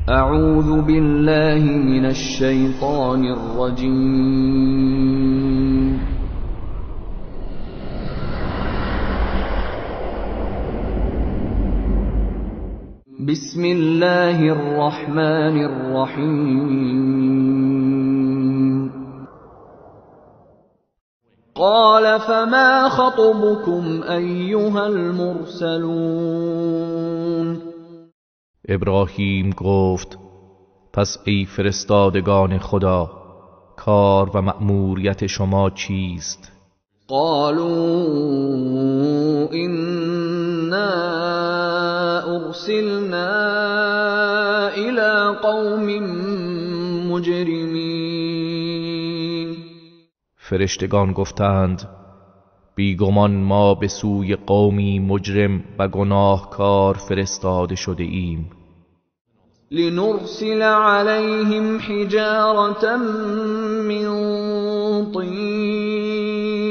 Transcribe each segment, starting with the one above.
اعوذ بالله من الشیطان الرجیم. بسم الله الرحمن الرحیم. قال فما خطبكم ایها المرسلون. ابراهیم گفت پس ای فرستادگان خدا، کار و مأموریت شما چیست؟ قالوا إنا أرسلنا إلى قوم مجرمین. فرشتگان گفتند بیگمان ما به سوی قومی مجرم و گناهکار فرستاده شده ایم. لنرسل علیهم حجارة من طین.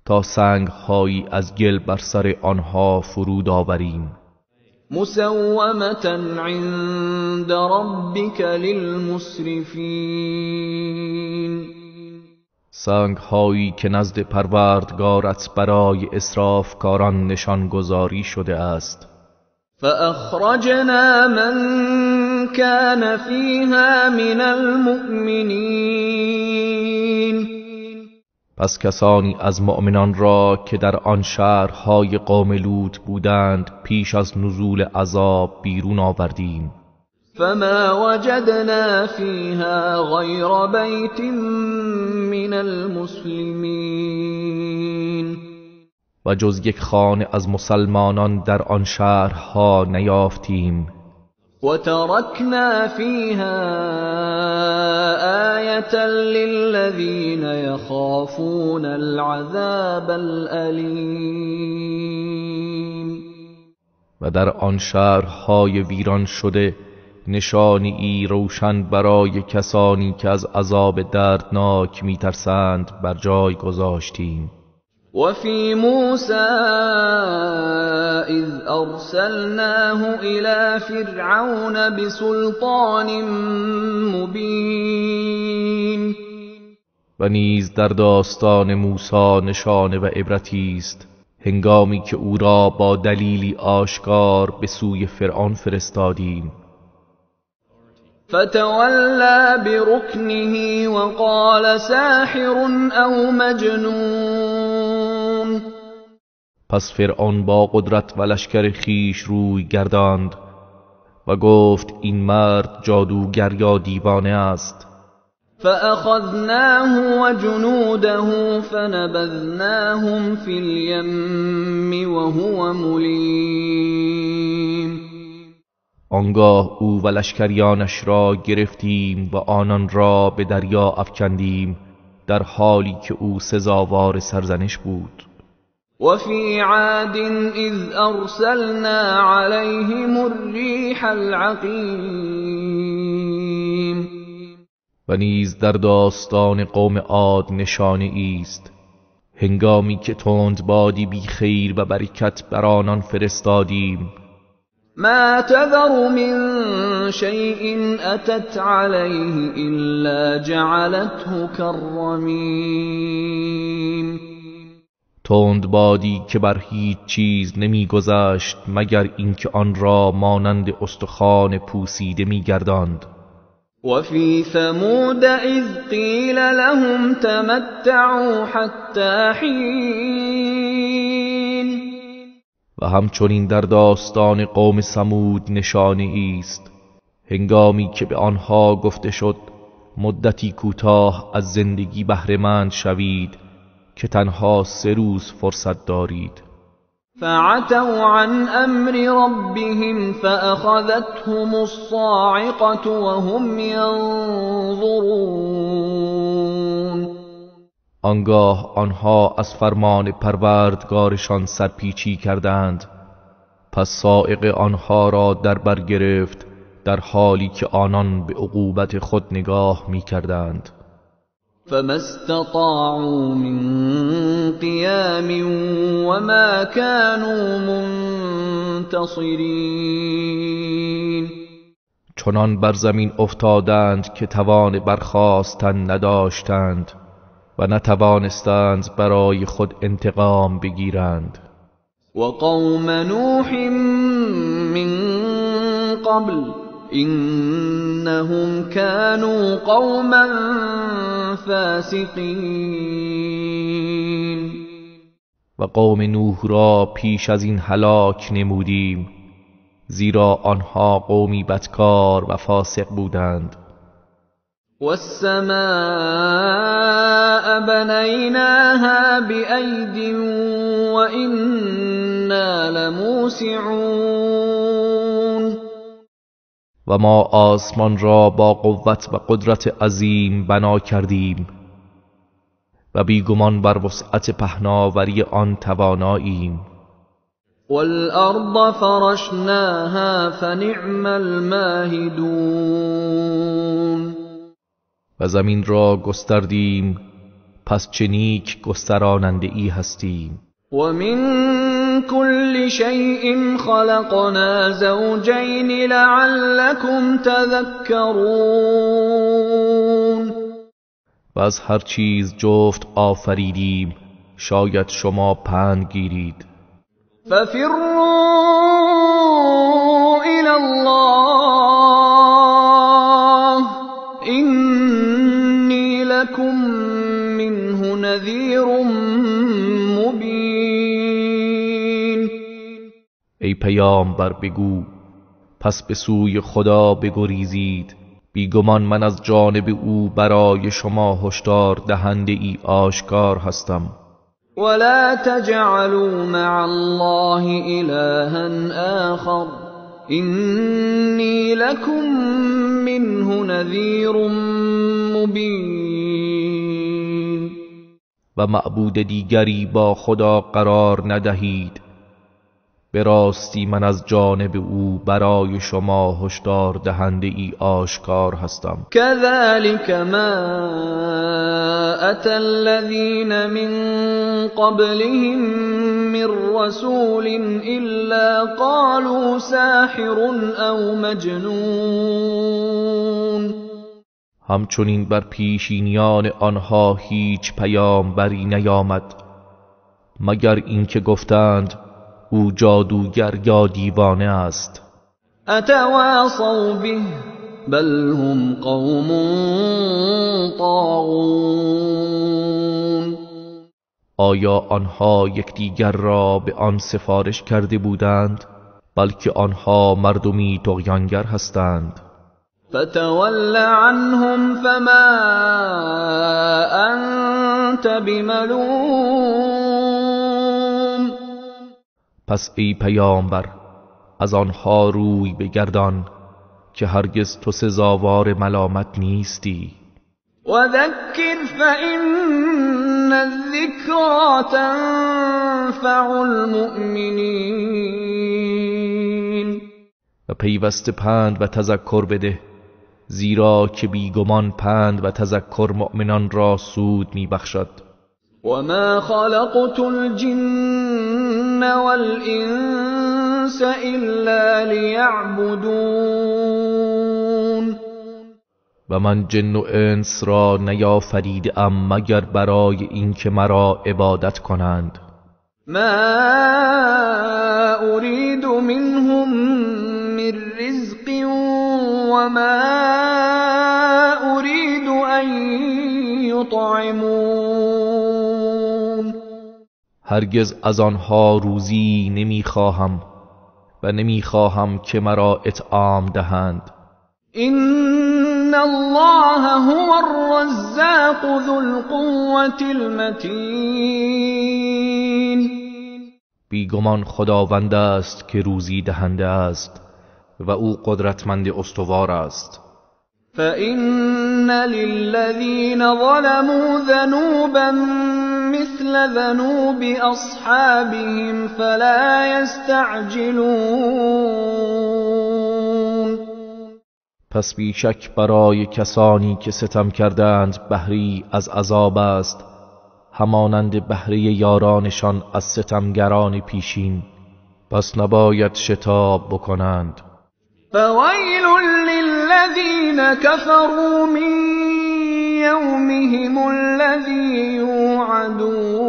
تا سنگهایی از گل بر سر آنها فرود آوریم. مسومة عند ربک للمسرفین. سنگهایی که نزد پروردگارت برای اسرافکاران نشان گذاری شده است. فأخرجنا من كان فيها من المؤمنین. پس کسانی از مؤمنان را که در آن شهرهای قوم لوط بودند پیش از نزول عذاب بیرون آوردیم. فما وجدنا فيها غیر بیت من المسلمین. و جز یک خانه از مسلمانان در آن شهرها نیافتیم. وتركنا فيها آية للذين يخافون العذاب الأليم. و در آن شهرهای ویران شده نشانی ای روشن برای کسانی که از عذاب دردناک میترسند بر جای گذاشتیم. وفي موسى إذ أرسلناه إلى فرعون بسلطان مبين. و نیز در داستان موسی نشانه و عبرتی است، هنگامی که او را با دلیلی آشکار به سوی فرعون فرستادیم. فتولى بركنه وقال ساحر أو مجنون. پس فرعون با قدرت و لشکر خیش روی گرداند و گفت این مرد جادوگر یا دیوانه است. فأخذناه وجنوده فنبذناهم في اليم وهو ملیم. آنگاه او و لشکریانش را گرفتیم و آنان را به دریا افکندیم در حالی که او سزاوار سرزنش بود. وفي عاد اذ ارسلنا عليهم الريح العقیم. و نیز در داستان قوم عاد نشانه است، هنگامی که تند بادی بی خیر و برکت بر آنان فرستادیم. ما تذر من شيء أتت عليه إلا جعلته كالرمیم. تند بادی که بر هیچ چیز نمیگذشت مگر اینکه آن را مانند استخوان پوسیده میگرداند. وفي ثمود اذ قیل لهم تمتعوا حتی حین. و همچنین در داستان قوم ثمود نشانه است، هنگامی که به آنها گفته شد مدتی کوتاه از زندگی بهره‌مند شوید که تنها 3 روز فرصت دارید. فعتوا عن امر ربهم فاخذتهم الصاعقة وهم ينظرون. آنگاه آنها از فرمان پروردگارشان سرپیچی کردند، پس صاعقه آنها را در بر گرفت در حالی که آنان به عقوبت خود نگاه می کردند. فما استطاعوا من قیام وما كانوا منتصرین. چنان بر زمین افتادند که توان برخاستن نداشتند و نتوانستند برای خود انتقام بگیرند. وقوم نوح من قبل انهم كانوا قوما فاسقین. و قوم نوح را پیش از این هلاک نمودیم، زیرا آنها قومی بدکار و فاسق بودند. والسماء بنیناها بأید وإنا لموسعون. و ما آسمان را با قوت و قدرت عظیم بنا کردیم و بیگمان بر وسعت پهناوری آن تواناییم. والأرض فرشناها فنعم الماهدون. و زمین را گستردیم، پس چه نیک گستراننده ای هستیم. ومن كل شيء خلقنا زوجين لعلكم تذكرون. و از هر چیز جفت آفریدیم، شاید شما پند گیرید. ففروا إلى الله إني لكم منه نذير مبين. ای پیامبر بگو پس به سوی خدا بگریزید، بیگمان من از جانب او برای شما هشدار دهنده ای آشکار هستم. ولا تجعلوا مع الله إلها آخر إني لكم منه نذير مبين. و معبود دیگری با خدا قرار ندهید، به راستی من از جانب او برای شما هشدار دهنده ای آشکار هستم. كذلك ما أتى الذين من قبلهم من رسول إلا قالوا ساحر أو مجنون. همچنین بر پیشینیان آنها هیچ پیامبری نیامد مگر اینکه گفتند او جادوگر یا دیوانه است. اتواصوا به بل هم قوم طاغون. آیا آنها یکدیگر را به آن سفارش کرده بودند؟ بلکه آنها مردمی طغیانگر هستند. فتول عنهم فما انت بملوم. پس ای پیامبر از آنها روی بگردان که هرگز تو سزاوار ملامت نیستی. وذکر فإن الذکری تنفع المؤمنین. و پیوسته پند و تذکر بده، زیرا که بیگمان پند و تذکر مؤمنان را سود میبخشد. وما خلقت الجن والإنس إلا ليعبدون. و من جن و انس را نیافریدم مگر برای اینکه مرا عبادت کنند. ما أريد منهم من رزق وما أريد أن يطعمون. هرگز از آنها روزی نمیخواهم و نمیخواهم که مرا اطعام دهند. إن الله هو الرزاق ذو القوة المتین. بیگمان خداوند است که روزی دهنده است و او قدرتمند استوار است. فإن للذین ظلموا ذنوبا مثل ذنوب أصحابهم فلا يستعجلون. پس بیشک برای کسانی که ستم کردند بهری از عذاب است، همانند بهره یارانشان از ستمگران پیشین، پس نباید شتاب بکنند. فویل للذین الذين كفروا من يومهم الذي يوعدون.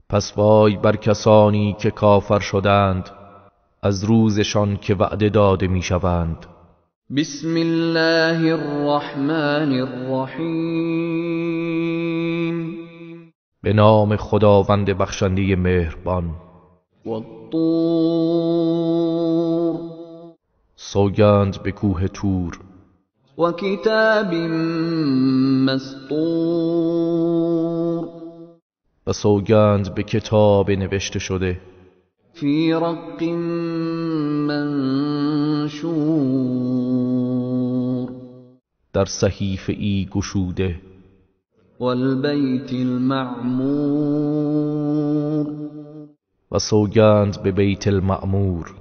پس وای بر کسانی که کافر شدند از روزشان که وعده داده میشوند. بسم الله الرحمن الرحیم. به نام خداوند بخشنده مهربان. والطور. سوگند به کوه طور. و کتاب مسطور. و سوگند به کتاب نوشته شده. فی رق منشور. در صحیفه ای گشوده. والبیت المعمور. و سوگند به بیت المعمور.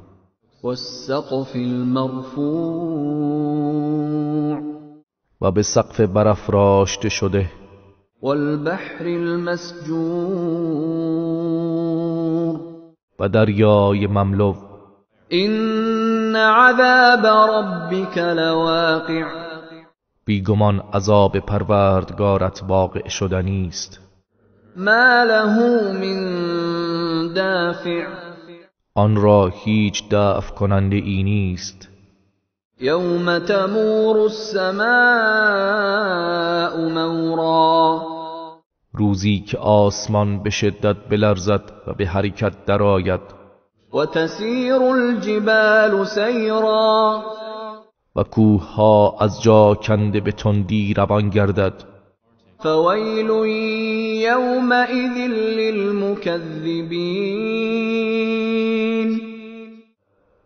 والسقف المرفوع. و به سقف برافراشته شده. والبحر المسجور. و دریای مملو. إن عذاب ربک لواقع. بیگمان عذاب پروردگارت واقع شدنی است. ما له من دافع. آن را هیچ دفع کننده ای نیست. یوم تمور السماء مورا. روزی که آسمان به شدت بلرزد و به حرکت درآید. و تسیر الجبال سیرا. و کوهها از جا کنده به تندی روان گردد. فویل یومئذ للمکذبین.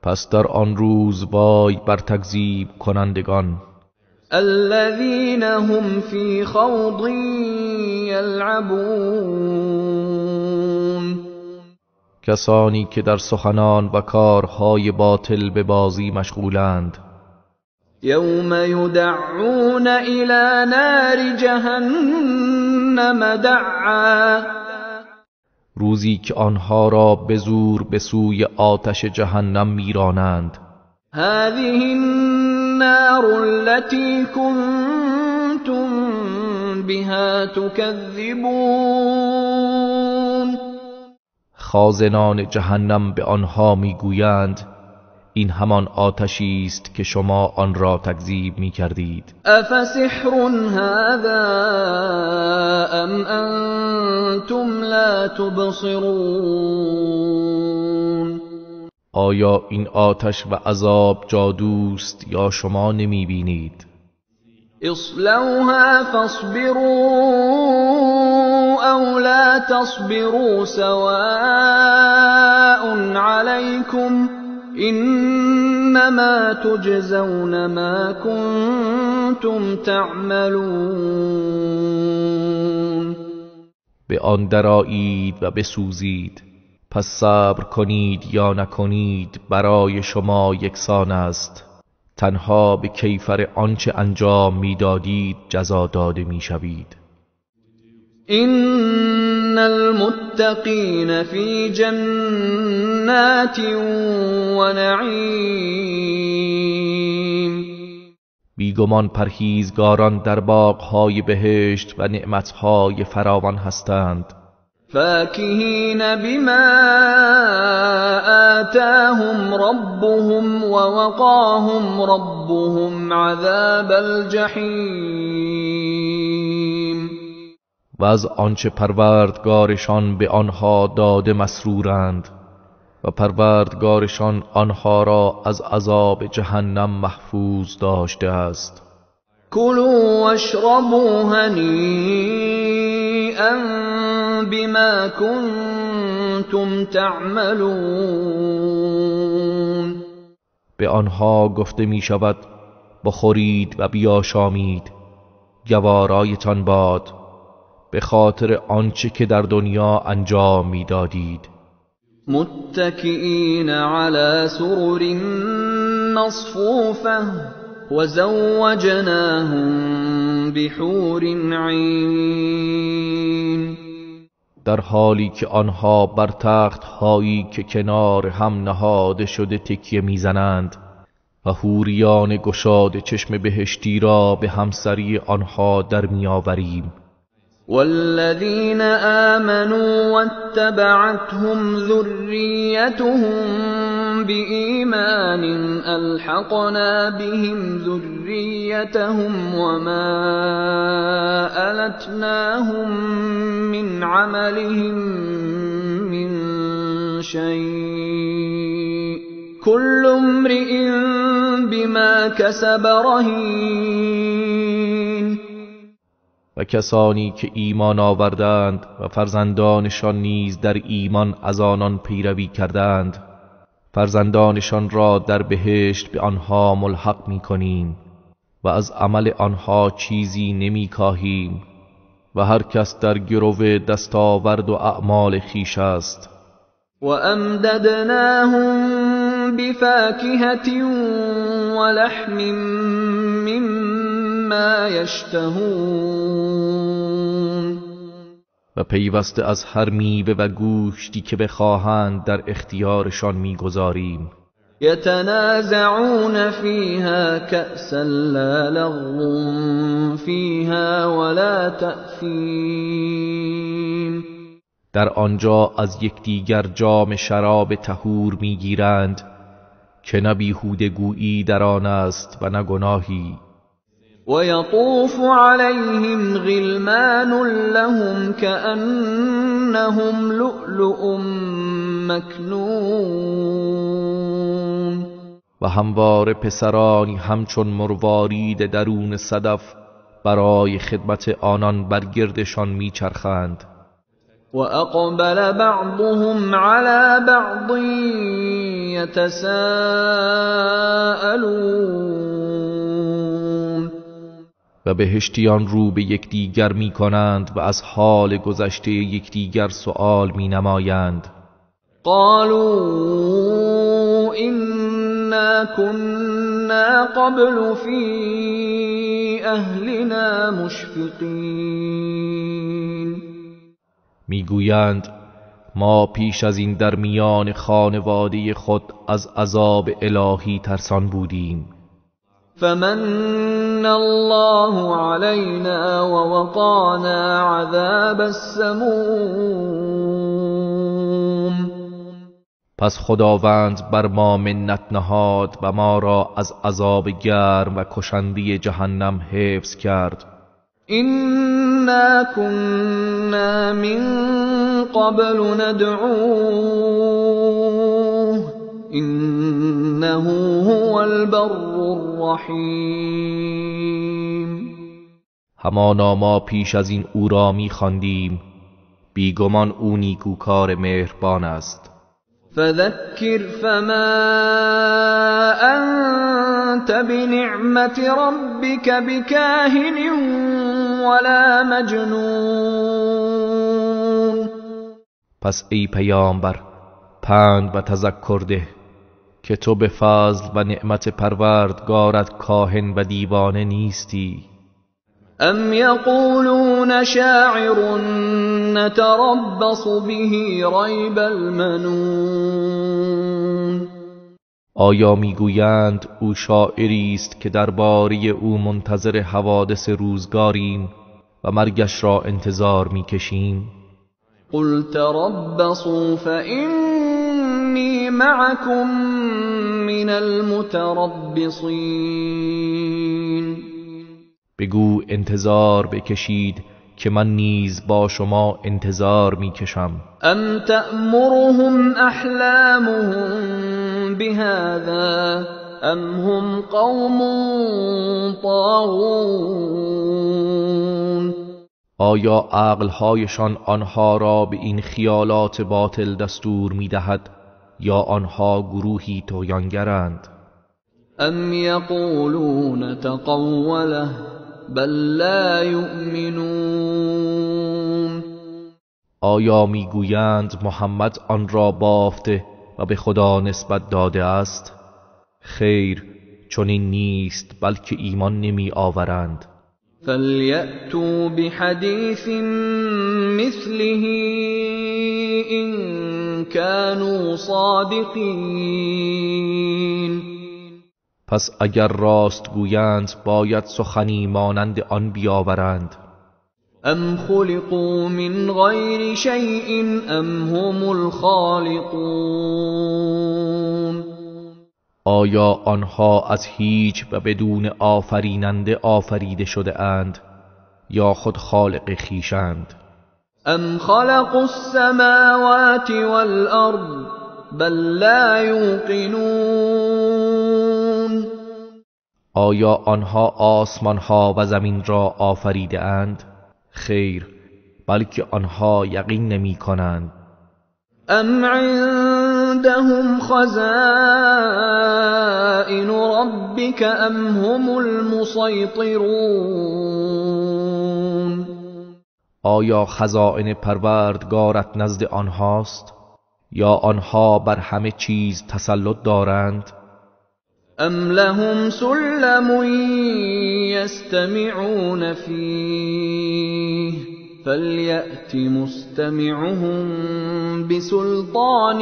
پس در آن روز وای بر تکذیب کنندگان. الذین هم فی خوض یلعبون. کسانی که در سخنان و کارهای باطل به بازی مشغولند. یوم یدعون الی نار جهنم دعا. روزی که آنها را به زور به سوی آتش جهنم میرانند. هذه النار التي كنتم بها تكذبون. خازنان جهنم به آنها میگویند این همان آتشی است که شما آن را تکذیب میکردید. افسحر هذا ام انتم لا تبصرون. آیا این آتش و عذاب جادوست یا شما نمیبینید؟ اصلوها فاصبروا او لا تصبروا سواء علیکم انما تجزون ما کنتم تعملون. به آن درآیید و بسوزید، پس صبر کنید یا نکنید برای شما یکسان است. تنها به کیفر آنچه انجام میدادید جزا داده میشوید. ان المتقین فی جنات و نعیم. بیگمان پرهیزگاران در باغهای بهشت و نعمتهای فراوان هستند. فاکهین بما آتاهم ربهم ووقاهم ربهم عذاب الجحیم. و از آنچه پروردگارشان به آنها داده مسرورند و پروردگارشان آنها را از عذاب جهنم محفوظ داشته است. کلوا واشربوا هنیئا بما کنتم تعملون. به آنها گفته می شود بخورید و بیاشامید، گوارایتان باد به خاطر آنچه که در دنیا انجام می دادید. متکئین علی سرر مصفوفة وزوجناهم بحور عین. در حالی که آنها بر تخت‌هایی که کنار هم نهاده شده تکیه میزنند و حوریان گشاد چشم بهشتی را به همسری آنها در میآوریم. والذین آمنوا واتبعتهم ذریتهم بإیمان الحقنا بهم ذریتهم وما ألتناهم من عملهم من شیء كل امرئ بما کسب رهین. و کسانی که ایمان آوردند و فرزندانشان نیز در ایمان از آنان پیروی کردند، فرزندانشان را در بهشت به آنها ملحق می کنیم و از عمل آنها چیزی نمی کاهیم و هر کس در گرو دستاورد و اعمال خویش است. و امددناهم بفاکهة و لحم مما یشتهون. و پیوسته از هر میوه و گوشتی که بخواهند در اختیارشان میگذاریم. یتنازعون فیها کأسا لا لغو فیها ولا تأثیم. در آنجا از یکدیگر جام شراب طهور میگیرند که نه بیهوده گویی در آن است و نه گناهی. وَيَطُوفُ عَلَيْهِمْ غِلْمَانٌ لَهُمْ كَأَنَّهُمْ لُؤْلُؤٌ مَكْنُونٌ. و همواره پسرانی همچون مروارید درون صدف برای خدمت آنان بر گردشان میچرخند. وَأَقْبَلَ بَعْضُهُمْ عَلَى بَعْضٍ يَتَسَاءَلُونَ. و بهشتیان رو به یکدیگر می کنند و از حال گذشته یکدیگر سؤال می نمایند. قالوا إنا كنا قبل في أهلنا مشفقین. میگویند ما پیش از این در میان خانواده خود از عذاب الهی ترسان بودیم. فمن الله علينا ووقانا عذاب السموم. پس خداوند بر ما منت نهاد و ما را از عذاب گرم و کشنده جهنم حفظ کرد. إنا كنا من قبل ندعوه إنه هو البر الرحیم. همانا ما پیش از این او را می‌خواندیم، بیگمان او نیکوکار مهربان است. فذکر فما أنت بنعمة ربك بكاهن ولا مجنون. پس ای پیامبر پند و تذکر ده که تو به فضل و نعمت پروردگارت کاهن و دیوانه نیستی. ام یقولون شاعر نتربص به ریب المنون. آیا میگویند او شاعری است که درباره او منتظر حوادث روزگاریم و مرگش را انتظار میکشیم؟ قل تربصوا فإنی معكم من المتربصین. بگو انتظار بکشید که من نیز با شما انتظار میکشم. ام تأمرهم احلامهم بهذا ام هم قوم طاغون. آیا عقلهایشان آنها را به این خیالات باطل دستور میدهد یا آنها گروهی طغیانگرند؟ ام یقولون تقوله بل لا یؤمنون. آیا میگویند محمد آن را بافته و به خدا نسبت داده است؟ خیر، چنین نیست، بلکه ایمان نمی آورند. فلیأتوا بحدیث مثله إن كانوا صادقین. پس اگر راست گویند باید سخنی مانند آن بیاورند. ام خلقوا من غیر شیء ام هم الخالقون. آیا آنها از هیچ و بدون آفریننده آفریده شده اند یا خود خالق خویشند؟ ام خلقوا السماوات والارض بل لا یوقنون. آیا آنها آسمان ها و زمین را آفریده اند؟ خیر، بلکه آنها یقین نمی کنند. ام عندهم خزائن ربک ام هم المسیطرون. آیا خزائن پروردگارت نزد آنهاست یا آنها بر همه چیز تسلط دارند؟ ام لهم سلم یستمعون فیه فلیأت مستمعهم بسلطان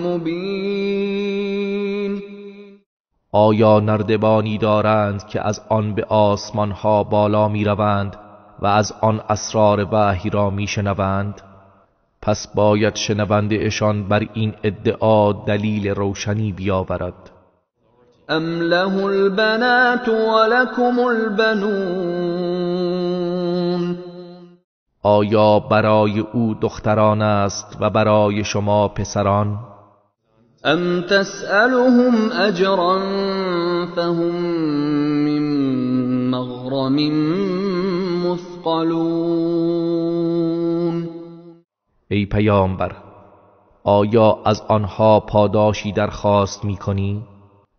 مبین. آیا نردبانی دارند که از آن به آسمانها بالا می روند و از آن اسرار وحی را می شنوند؟ پس باید شنونده اشان بر این ادعا دلیل روشنی بیاورد. ام له البنات ولکم البنون. آیا برای او دختران است و برای شما پسران؟ ام تسألهم اجرا فهم من مغرم مثقلون. ای پیامبر، آیا از آنها پاداشی درخواست می‌کنی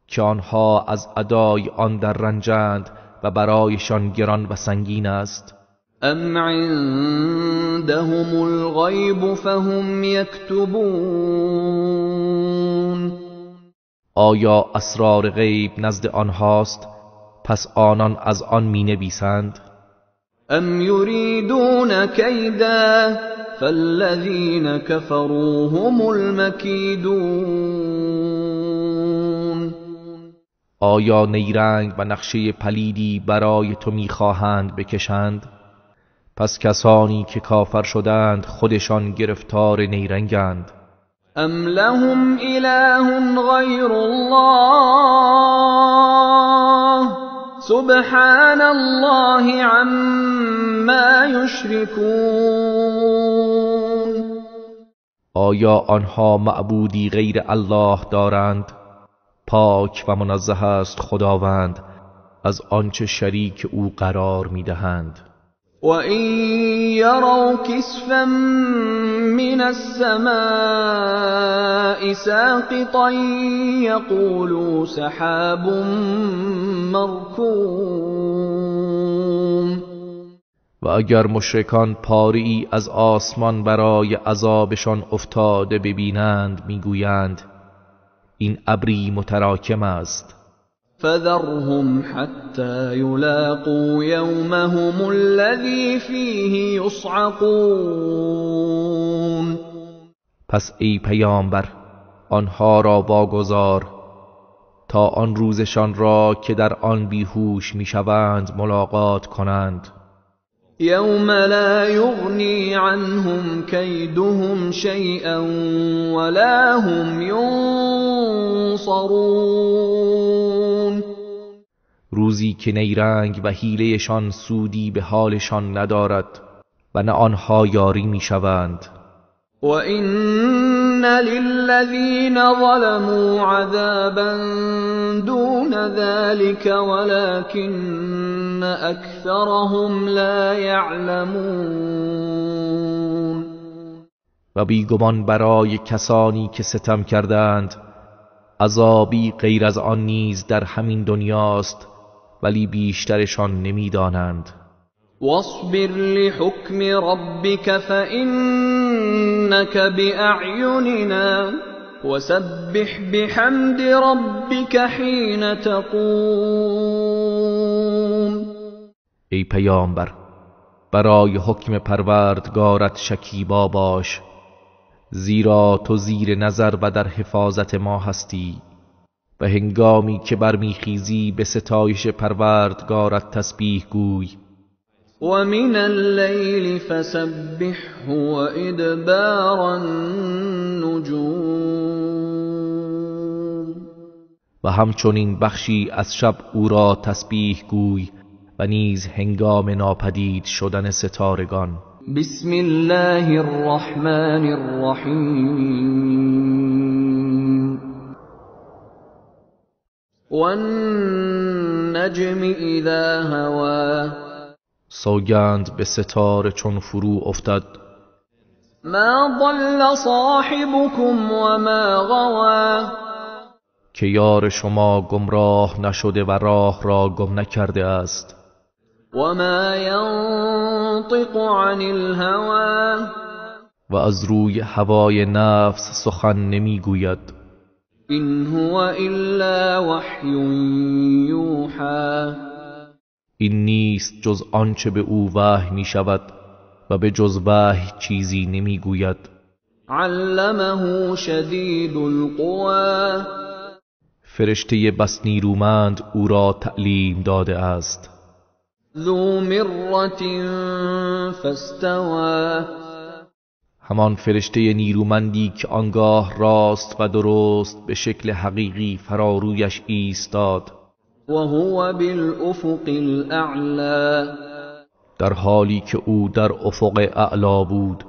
که آنها از ادای آن در رنجند و برایشان گران و سنگین است؟ ام عندهم الغیب فهم یکتبون. آیا اسرار غیب نزد آنهاست پس آنان از آن می نویسند؟ ام یریدون کیدا فالذین کفروا هم المکیدون. آیا نیرنگ و نقشه پلیدی برای تو میخواهند بکشند؟ پس کسانی که کافر شدند خودشان گرفتار نیرنگند. ام لهم اله غیر الله سبحان الله عما یشرکون. آیا آنها معبودی غیر الله دارند؟ پاک و منزه است خداوند از آنچه شریک او قرار میدهند. و این یروا کسفا من السماء ساقطا یقولوا سحاب مرکوم. و اگر مشرکان پاری از آسمان برای عذابشان افتاده ببینند میگویند این ابری متراکم است. فذرهم حتى يلاقوا يومهم الذي فيه يصعقون. پس ای پیامبر آنها را واگذار تا آن روزشان را که در آن بیهوش میشوند ملاقات کنند. یوم لا یغنی عنهم کیدهم شیئا ولا هم ینصرون. روزی که نیرنگ و حیله‌شان سودی به حالشان ندارد و نه آنها یاری میشوند. و این للذین ظلموا عذابا دون ذلك ولكن اکثرهم لا یعلمون. و بیگمان برای کسانی که ستم کردند عذابی غیر از آن نیز در همین دنیاست، ولی بیشترشان نمیدانند. واصبر لحکم ربک فإنک بأعیننا وسبح بحمد ربک حین تقوم. ای پیامبر، برای حکم پروردگارت شکیبا باش، زیرا تو زیر نظر و در حفاظت ما هستی و هنگامی که برمیخیزی به ستایش پروردگارت تسبیح گوی. ومن اللیل فسبحه وادبار النجوم. و همچنین بخشی از شب او را تسبیح گوی و نیز هنگام ناپدید شدن ستارگان. بسم الله الرحمن الرحیم. والنجم اذا هوا. سوگند به ستاره چون فرو افتد. ما ضل صاحبكم وما غوا. که یار شما گمراه نشده و راه را گم نکرده است. وما ينطق عن الهوى. و از روی هوای نفس سخن نمیگوید. این هو الا وحی یوحى. این نیست جز آنچه به او وحی می شود و به جز وحی چیزی نمیگوید. علمه شدید القوى. فرشته بس نیرومند او را تعلیم داده است. ذو مرة فاستوى. همان فرشته نیرومندی که آنگاه راست و درست به شکل حقیقی فرارویش ایستاد. وهو بالافق الاعلى. در حالی که او در افق اعلا بود.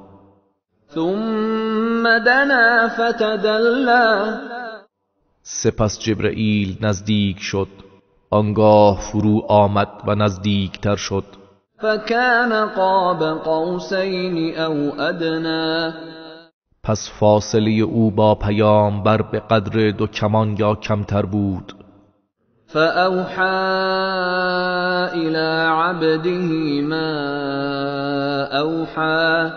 ثم دنا فتدلى. سپس جبرئیل نزدیک شد، آنگاه فرو آمد و نزدیکتر شد. فکان قاب قوسین او ادنی. پس فاصله او با پیامبر به قدر دو کمان یا کمتر بود. فأوحى إلى عبده ما أوحى.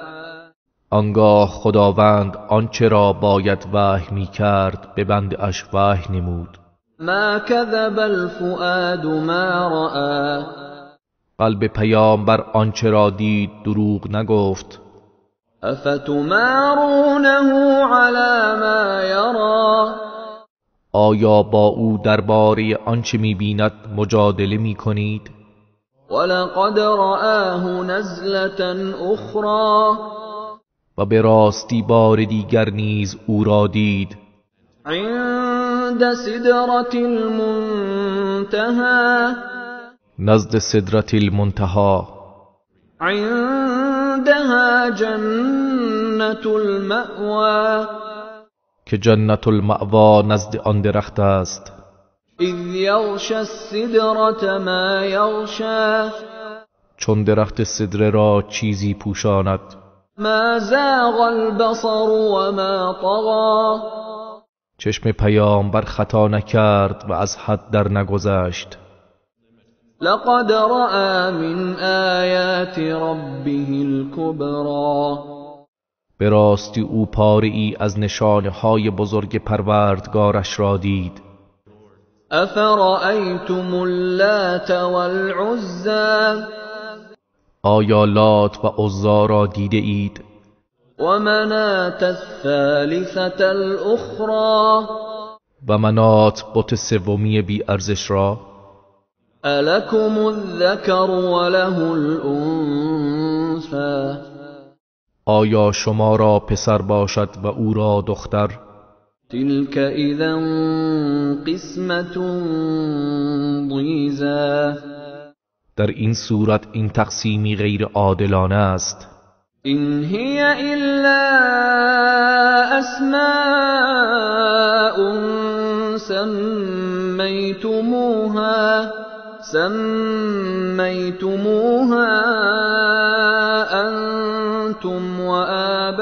آنگاه خداوند آنچه را باید وحی می کرد به بنده اش وحی نمود. ما كذب الفؤاد ما رأى. قلب پیامبر آنچه را دید دروغ نگفت. افتمارونه علی ما یری. آیا با او درباره آنچه می‌بیند مجادله می‌کنید؟ ولقد رآه نزلة اخرى. و به راستی بار دیگر نیز او را دید. عند سدرة المنتهى. نزد سدرة المنتهى. عندها جنة المأوى. که جنت المأوا نزد آن درخت است. اذ یغشی السدرة ما یغشی. چون درخت سدره را چیزی پوشاند. ما زاغ البصر وما طغى. چشم پیامبر خطا نکرد و از حد در نگذشت. لقد رأى من آیات ربه الكبرى. به راستی او پاره‌ای از نشانه‌های بزرگ پروردگارش را دید. افرأیتم اللات والعزی. آیا لات و عزی را دیده اید؟ و منات الثالثة الاخرى. و منات بت سومی بی ارزش را. الکم الذکر وله الانثی. آیا شما را پسر باشد و او را دختر؟ تلك اذا قسمة ضیزى. در این صورت این تقسیمی غیر عادلانه است. این هی الا اسماء سمیتموها انتم وآباؤكم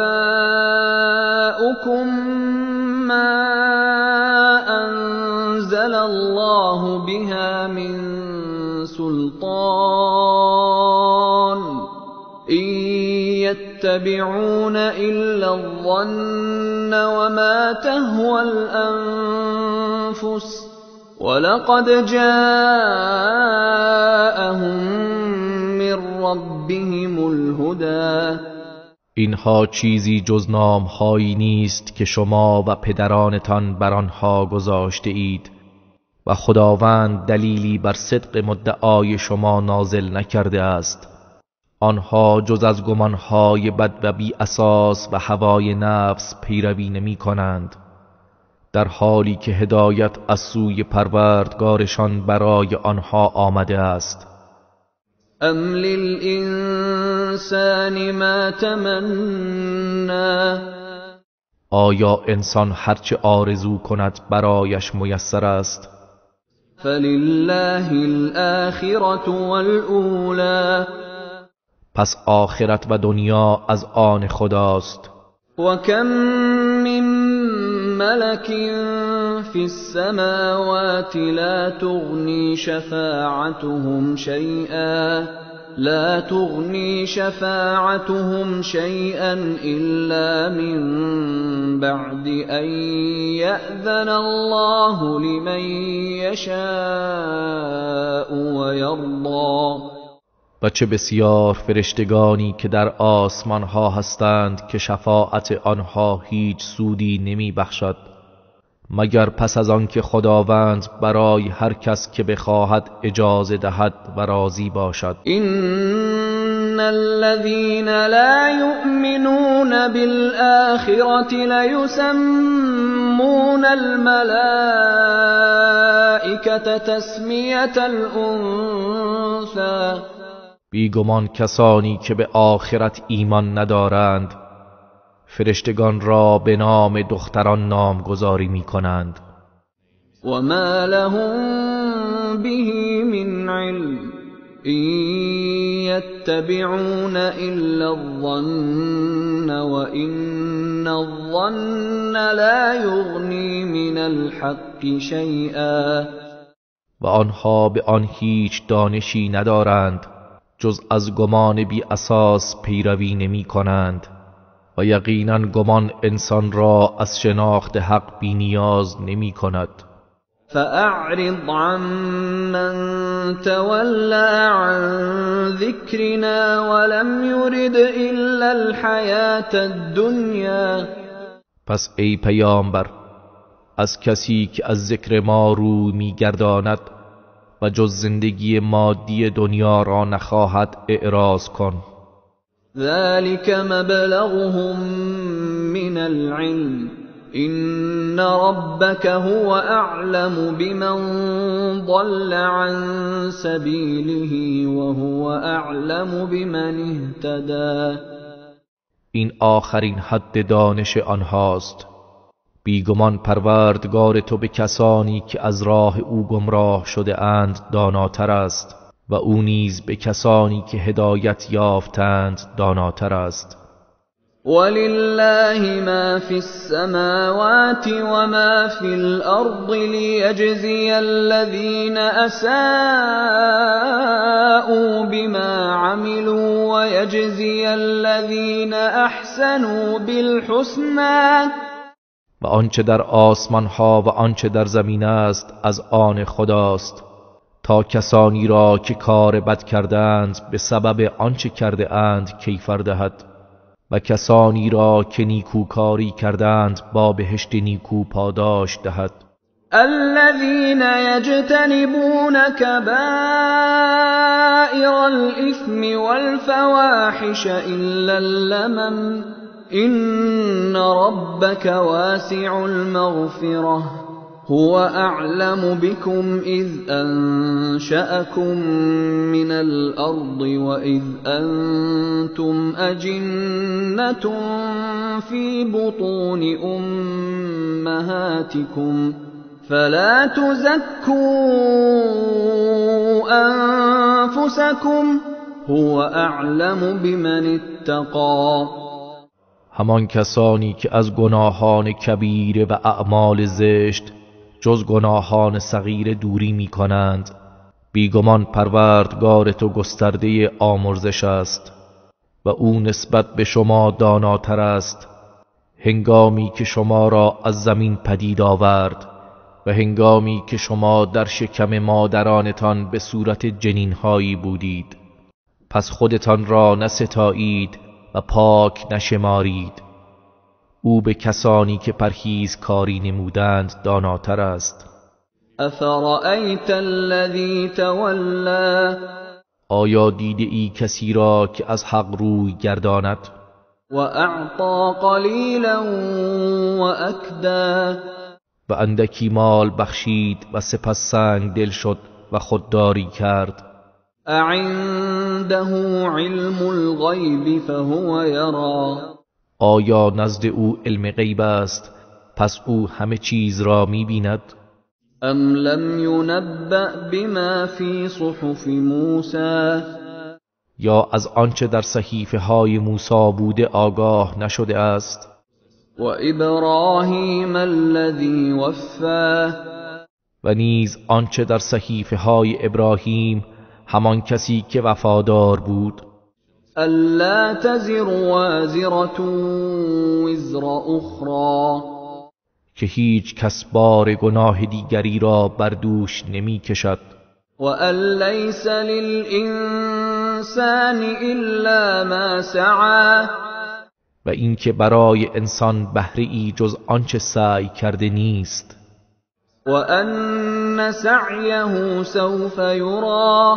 ما انزل الله بها من سلطان إن يتبعون إلا الظن وما تهوى الأنفس ولقد جاءهم من ربهم الهدى. اینها چیزی جز نامهایی نیست که شما و پدرانتان بر آنها گذاشته اید و خداوند دلیلی بر صدق مدعای شما نازل نکرده است. آنها جز از گمانهای بد و بی اساس و هوای نفس پیروی نمی کنند، در حالی که هدایت از سوی پروردگارشان برای آنها آمده است. ام للانسان ما تمنا. آیا انسان هرچه آرزو کند برایش میسر است؟ فلله الآخرة والأولى. پس آخرت و دنیا از آن خداست. وكم من ملك في السماوات لا تغني شفاعتهم شيئا إلا من بعد أن يأذن الله لمن يشاء ويرضى. و چه بسیار فرشتگانی که در آسمان ها هستند که شفاعت آنها هیچ سودی نمی بخشد مگر پس از آن که خداوند برای هر کس که بخواهد اجازه دهد و راضی باشد. إن الذين لا يؤمنون بالآخرة ليسمون الملائكة تسمية الأنثى. بیگمان کسانی که به آخرت ایمان ندارند فرشتگان را به نام دختران نامگذاری می کنند. و ما لهم به من علم إن يتبعون إلا الظن وإن الظن لا يغني من الحق شيئا. و آنها به آن هیچ دانشی ندارند جز از گمان بی اساس پیروی نمی کنند و یقینا گمان انسان را از شناخت حق بی نیاز نمی کند. فأعرض عمن تولى عن ذكرنا ولم يرد إلا الحياة الدنيا. پس ای پیامبر از کسی که از ذکر ما رو میگرداند و جز زندگی مادی دنیا را نخواهد اعراض کن. ذلك مبلغهم من العلم إن ربك هو أعلم بمن ضل عن سبيله وهو أعلم بمن اهتدى. این آخرین حد دانش آنهاست. بیگمان پروردگار تو به کسانی که از راه او گمراه شده اند داناتر است و او نیز به کسانی که هدایت یافتند داناتر است. ولله ما في السماوات وما في الأرض ليجزي الذين أساءوا بما عملوا ويجزي الذين أحسنوا بالحسنى. و آنچه در آسمان ها و آنچه در زمین است از آن خداست تا کسانی را که کار بد کردند به سبب آنچه کرده اند کیفر دهد و کسانی را که نیکوکاری کردند با بهشت نیکو پاداش دهد. الذين يجتنبون كبائر الإثم والفواحش إلا اللمم إن ربك واسع المغفرة هو أعلم بكم إذ أنشأكم من الأرض وإذ أنتم أجنة في بطون أمهاتكم فلا تزكوا أنفسكم هو أعلم بمن اتقى. همان کسانی که از گناهان کبیره و اعمال زشت جز گناهان صغیر دوری می کنند، بیگمان پروردگار تو گسترده آمرزش است و او نسبت به شما داناتر است هنگامی که شما را از زمین پدید آورد و هنگامی که شما در شکم مادرانتان به صورت جنینهایی بودید. پس خودتان را نستایید و پاک نشمارید. او به کسانی که پرهیزکاری نمودند داناتر است. افرأیت الذی تولی. آیا دیده ای کسی را که از حق روی گرداند؟ و اعطی قلیلا و اکدی. و اندکی مال بخشید و سپس سنگ دل شد و خودداری کرد. اعنده علم الغیب فهو یری. آیا نزد او علم غیب است پس او همه چیز را می‌بیند؟ ام لم ینبأ بما فی صحف موسی. یا از آنچه در صحیفه های موسی بوده آگاه نشده است؟ و ابراهیم الذی وفی. و نیز آنچه در صحیفه های ابراهیم، همان کسی که وفادار بود. الا تزر وازرة وزر اخری. که هیچ کس بار گناه دیگری را بر دوش نمی کشد. و ان لیس للانسان الا ما سعی. و اینکه برای انسان بهره ای جز آنچه سعی کرده نیست. و ان سعیه سوف یری.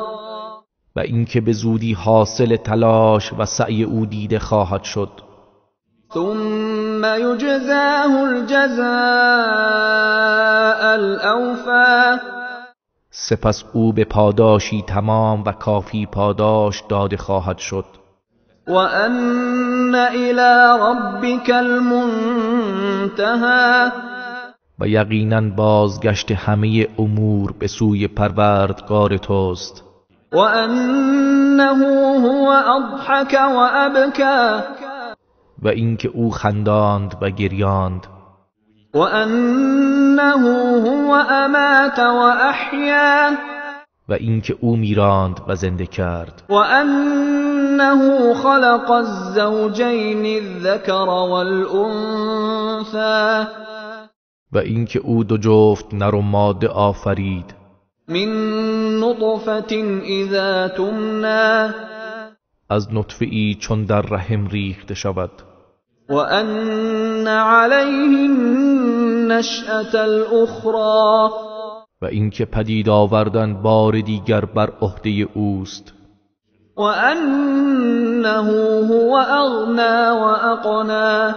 و اینکه به زودی حاصل تلاش و سعی او دیده خواهد شد. ثم یجزاه الجزاء الاوفی. سپس او به پاداشی تمام و کافی پاداش داده خواهد شد. و ان الی ربک المنتهی. و یقینا بازگشت همه امور به سوی پروردگار توست. و انه هو اضحک و ابکی. و اینکه او خنداند و گریاند. و انه هو امات و احیا. و اینکه او میراند و زنده کرد. و انه خلق الزوجین الذکر والانثی. و اینکه او دو جفت نر و ماده آفرید. من نطفة اذا تمنی. از نطفه ای چون در رحم ریخته شود. و ان علیه النشأة الاخری. و اینکه پدید آوردن بار دیگر بر عهده اوست. و انه هو اغنی و اقنی.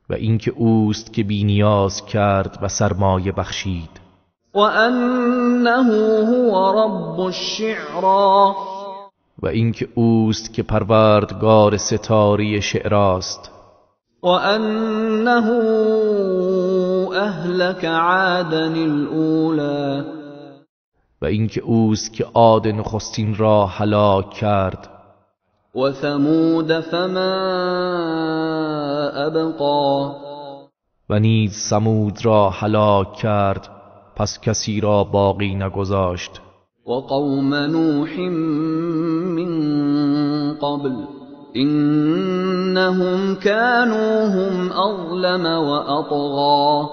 و اینکه اوست که بی نیاز کرد و سرمایه بخشید. و انه هو رب الشعری. و اینکه اوست که پروردگار ستاره شعراست. و انه اهلک عادا الاولی. و اینکه اوست که عاد نخستین را هلاک کرد. و ثمود فما ابقی. و نیز ثمود را هلاک کرد پس کسی را باقی نگذاشت. و قوم نوح من قبل انهم كانوا هم اظلم و اطغی.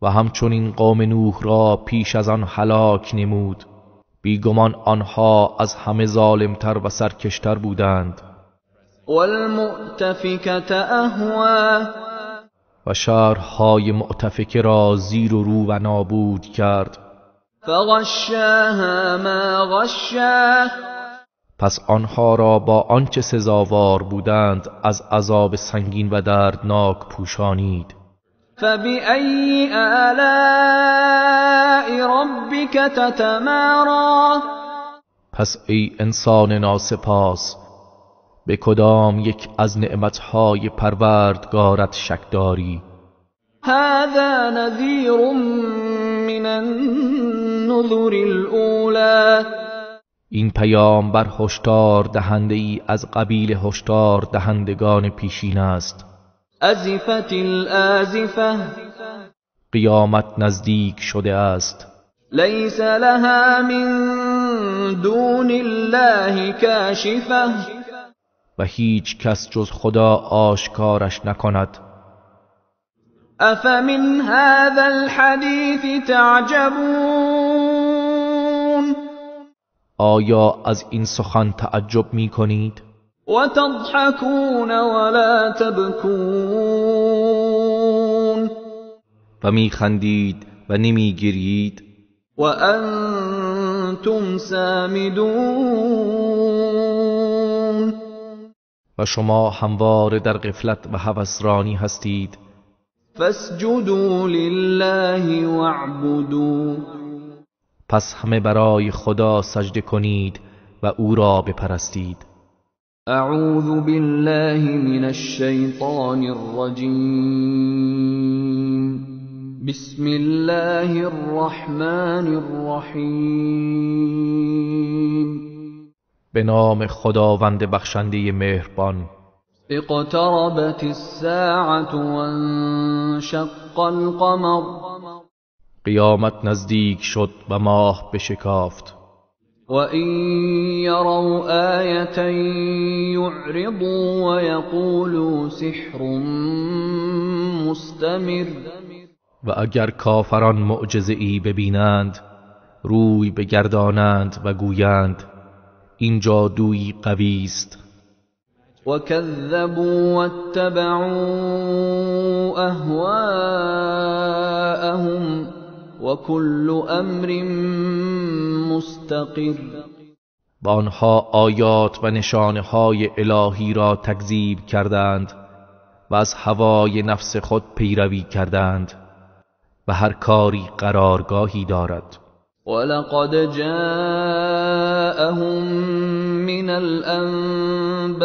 و همچنین قوم نوح را پیش از آن هلاک نمود، بیگمان آنها از همه ظالمتر و سرکشتر بودند. والمؤتفکة اهوی. و شهرهای مؤتفکه را زیر و رو و نابود کرد. فغشاها ما غشا. پس آنها را با آنچه سزاوار بودند از عذاب سنگین و دردناک پوشانید. فبأی آلاء ربک تتمارا. پس ای انسان ناسپاس، به کدام یک از نعمتهای پروردگارت شک داری؟ هذا نذیر من النذر الاولی. این پیام بر هشدار دهنده ای از قبیل هشدار دهندگان پیشین است. ازفت الآزفه. قیامت نزدیک شده است. لیس لها من دون الله کاشفه. و هیچ کس جز خدا آشکارش نکند. افمن هذا الحدیث تعجبون. آیا از این سخن تعجب می کنید؟ وتضحكون ولا تبكون. و می خندید و نمی گریید. وأنتم سامدون. و شما همواره در غفلت و هوسرانی هستید. فاسجدوا لله واعبدوا. پس همه برای خدا سجده کنید و او را بپرستید. اعوذ بالله من الشیطان الرجیم. بسم الله الرحمن الرحیم. به نام خداوند بخشنده مهربان. اقتربت الساعة وانشق القمر. قیامت نزدیک شد و ماه بشکافت. وَإِن يَرَوْا آیَةً يُعْرِضُوا وَيَقُولُوا سِحْرٌ مُسْتَمِرٌّ. و اگر کافران معجزه‌ای ببینند روی بگردانند و گویند این جادویی قوی است. وَكَذَّبُوا وَاتَّبَعُوا أَهْوَاءَهُمْ وَكُلُّ أَمْرٍ مُسْتَقِرٌّ. و آنها آیات و نشانه‌های الهی را تکذیب کردند و از هوای نفس خود پیروی کردند و هر کاری قرارگاهی دارد. وَلَقَدْ جَاءَهُم مِّنَ الْأَنبَاءِ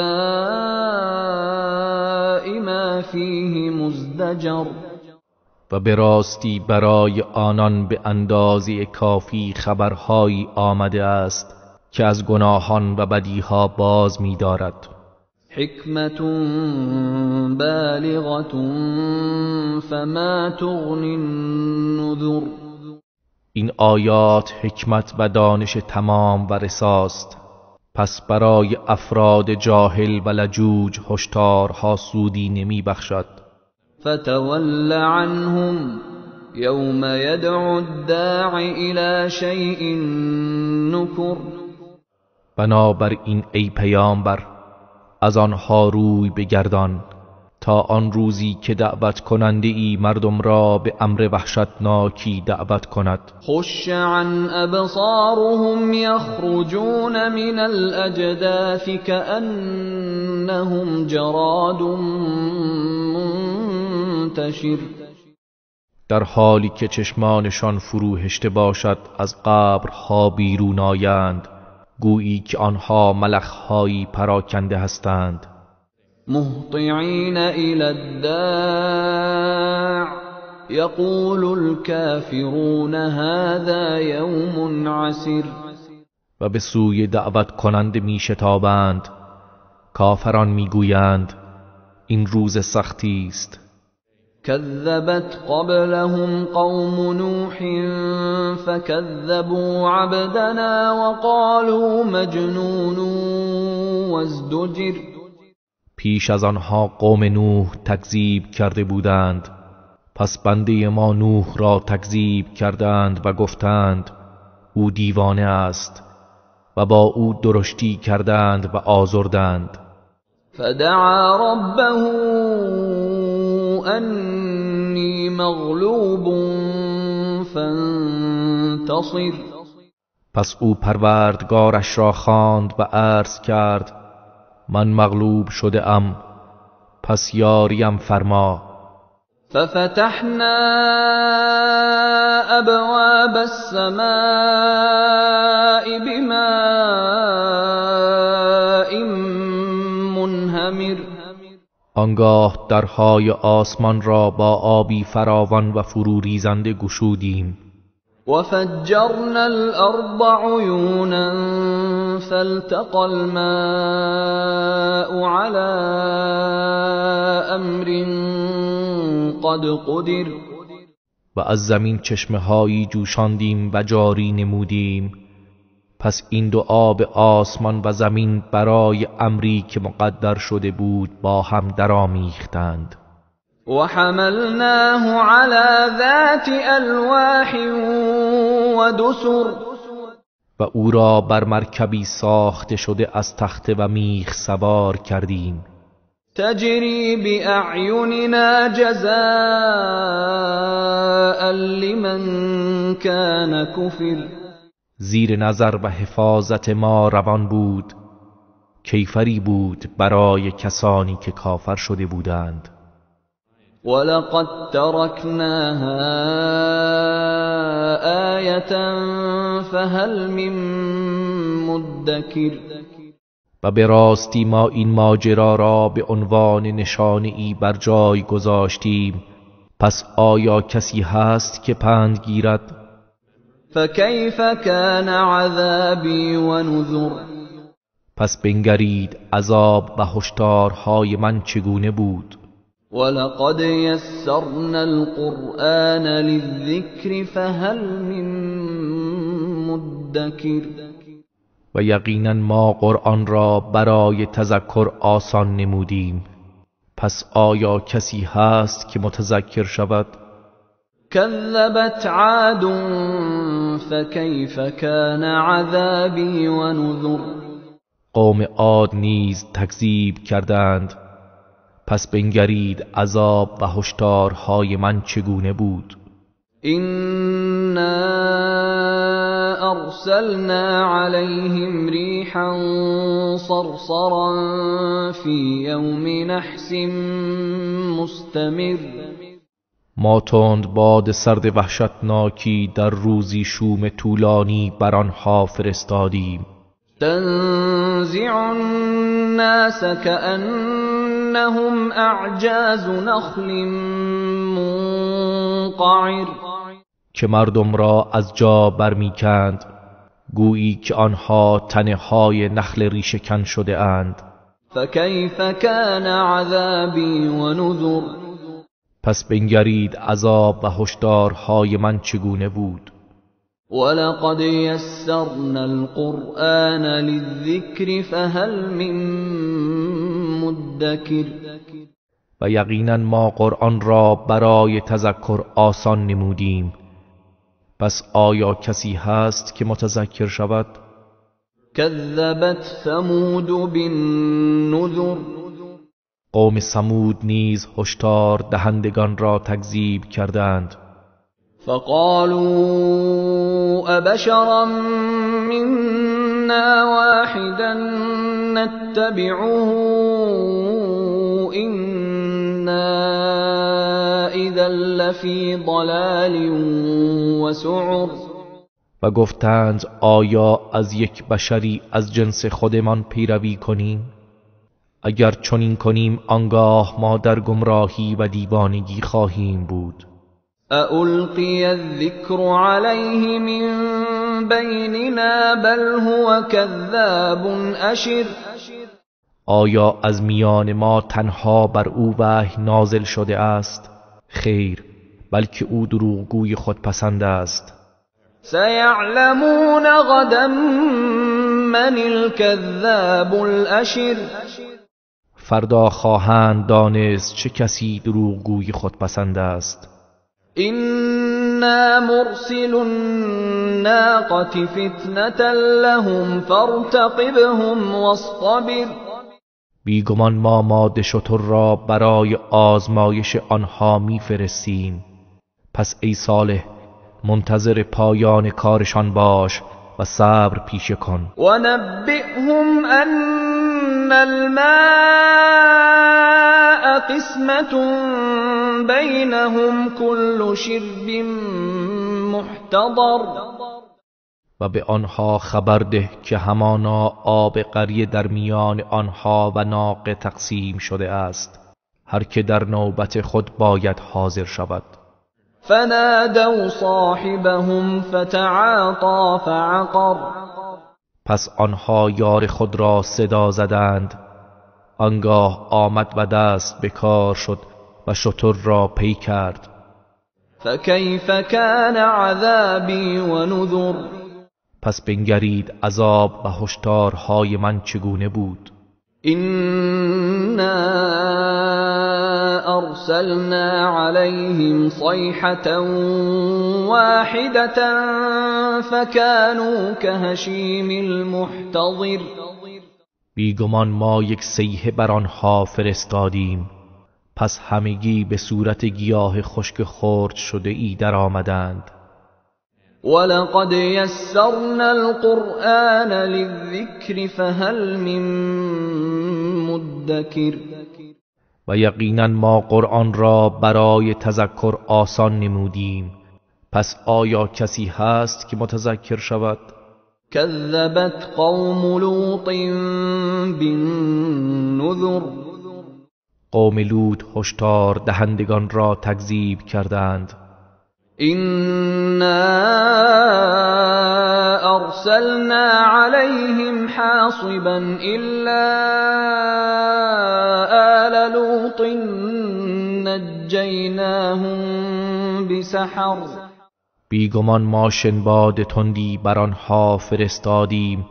مَا فِيهِ مُزْدَجَرٌ. و به راستی برای آنان به اندازه کافی خبرهایی آمده است که از گناهان و بدیها باز می‌دارد. حکمت بالغة فما تغنی النذر. این آیات حکمت و دانش تمام و رساست، پس برای افراد جاهل و لجوج هشدارها سودی نمی بخشد. فتول عنهم یوم یدعو الداع الی شیء نکر. بنابراین ای پیامبر از آنها روی بگردان تا آن روزی که دعوت کننده ای مردم را به امر وحشتناکی دعوت کند. خش عن ابصارهم یخرجون من الاجداث كأنهم جراد منتشر. در حالی که چشمانشان فروهشته باشد از قبرها بیرون آیند، گویی که آنها ملخهایی پراکنده هستند. مهطعین الی الداع یقول الكافرون هذا یوم عسر. و به سوی دعوت کننده می شتابند. کافران می گویند این روز سختی است. كذبت قبلهم قوم نوح فكذبوا عبدنا وقالوا مجنون وازدجر. پیش از آنها قوم نوح تکذیب کرده بودند، پس بنده ما نوح را تکذیب کردند و گفتند او دیوانه است و با او درشتی کردند و آزردند. فدعا ربه انی مغلوب فانتصر. پس او پروردگارش را خواند و عرض کرد من مغلوب شده ام، پس یاریم فرما. ففتحنا ابواب السماء بماء منهمر. آنگاه درهای آسمان را با آبی فراوان و فرو ریزنده گشودیم. وفجرنا الارض عیونا فالتقى الماء على امر قد قدر. و از زمین چشمه هایی جوشاندیم و جاری نمودیم، پس این دو آب آسمان و زمین برای امری که مقدر شده بود با هم درآمیختند. وحملناه على ذات الواح ودسر. و او را بر مرکبی ساخته شده از تخته و میخ سوار کردیم. تجری بأعیننا جزاء لمن كان کفر. زیر نظر و حفاظت ما روان بود، کیفری بود برای کسانی که کافر شده بودند. ولقد ترکناها آیة فهل من مدکر. و به راستی ما این ماجرا را به عنوان نشانه‌ای بر جای گذاشتیم، پس آیا کسی هست که پند گیرد؟ فکیف کان عذابی و نذر. پس بنگرید عذاب و هشدارهای من چگونه بود. ولقد یسرنا القرآن للذکر فهل من مدکر. و یقینا ما قرآن را برای تذکر آسان نمودیم، پس آیا کسی هست که متذکر شود؟ کذبت عاد فکیف کان عذابی و نذر. قوم عاد نیز تکذیب کردند، پس بنگرید عذاب و هشدارهای من چگونه بود. إنا أرسلنا عليهم ريحا صرصرا في يوم نحس مستمر. ما تند باد سرد وحشتناکی در روزی شوم طولانی بر آنها فرستادیم. تنزع الناس كأنهم أعجاز نخل منقعر. که مردم را از جا برمیکند، گویی که آنها تنه های نخل ریشه کن شده اند. فکیف کان عذابی و نذر. پس بنگرید عذاب و هشدارهای من چگونه بود. ولقد یسرنا القرآن للذکر فهل من مدکر. و یقینا ما قرآن را برای تذکر آسان نمودیم، پس آیا کسی هست که متذکر شود؟ کذبت ثمود بالنذر. قوم ثمود نیز هشدار دهندگان را تکذیب کردند. فقالوا أبشرا منا واحدا نتبعه إنا إذا لفی ضلال وسعر. و گفتند آیا از یک بشری از جنس خودمان پیروی کنیم؟ اگر چنین کنیم آنگاه ما در گمراهی و دیوانگی خواهیم بود. أألقی الذکر علیه من بیننا بل هو کذاب أشر. آیا از میان ما تنها بر او وحی نازل شده است؟ خیر، بلکه او دروغگوی خودپسند است. سیعلمون غدا من الکذاب الأشر. فردا خواهند دانست چه کسی دروغگوی خودپسند است. إنا مرسل الناقة فتنة لهم فارتقبهم واصطبر. بیگمان ما ماده شتر را برای آزمایش آنها میفرستیم، پس ای صالح منتظر پایان کارشان باش و صبر پیشه کن. و نبئهم ان الماء قسمة بینهم كل شرب محتضر. و به آنها خبر ده که همانا آب قریه در میان آنها و ناقه تقسیم شده است، هر که در نوبت خود باید حاضر شود. فنادوا صاحبهم فتعاطى فعقر. پس آنها یار خود را صدا زدند، آنگاه آمد و دست به کار شد و شتر را پی کرد. فکیف کان عذابی و نذر. پس بنگرید عذاب و هشدارهای من چگونه بود. إنا أرسلنا عليهم صيحة واحدة فكانوا كهشيم المحتضر. بیگمان ما یک صیحه بر آنها فرستادیم، پس همگی به صورت گیاه خشک خرد شده ای در آمدند. ولقد يسرنا القرآن للذكر فهل من مدكر. و یقینا ما قرآن را برای تذکر آسان نمودیم، پس آیا کسی هست که متذکر شود؟ كذبت قوم لوط بالنذر. قوم لوط هشدار دهندگان را تکذیب کردند. إنا أرسلنا عليهم حاصبا إلا آل لوط نجيناهم بسحر. بیگمان ما شنباد تندی بر آنها فرستادیم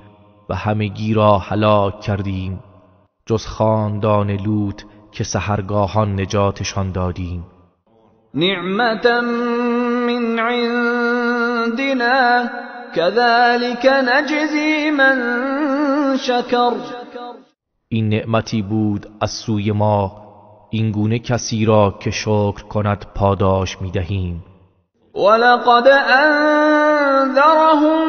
و همگی را هلاک کردیم، جز خاندان لوط که سحرگاهان نجاتشان دادیم. نعمة من عندنا كذلك نجزی من شکر. این نعمتی بود از سوی ما، این گونه کسی را که شکر کند پاداش می‌دهیم. ولقد انذرهم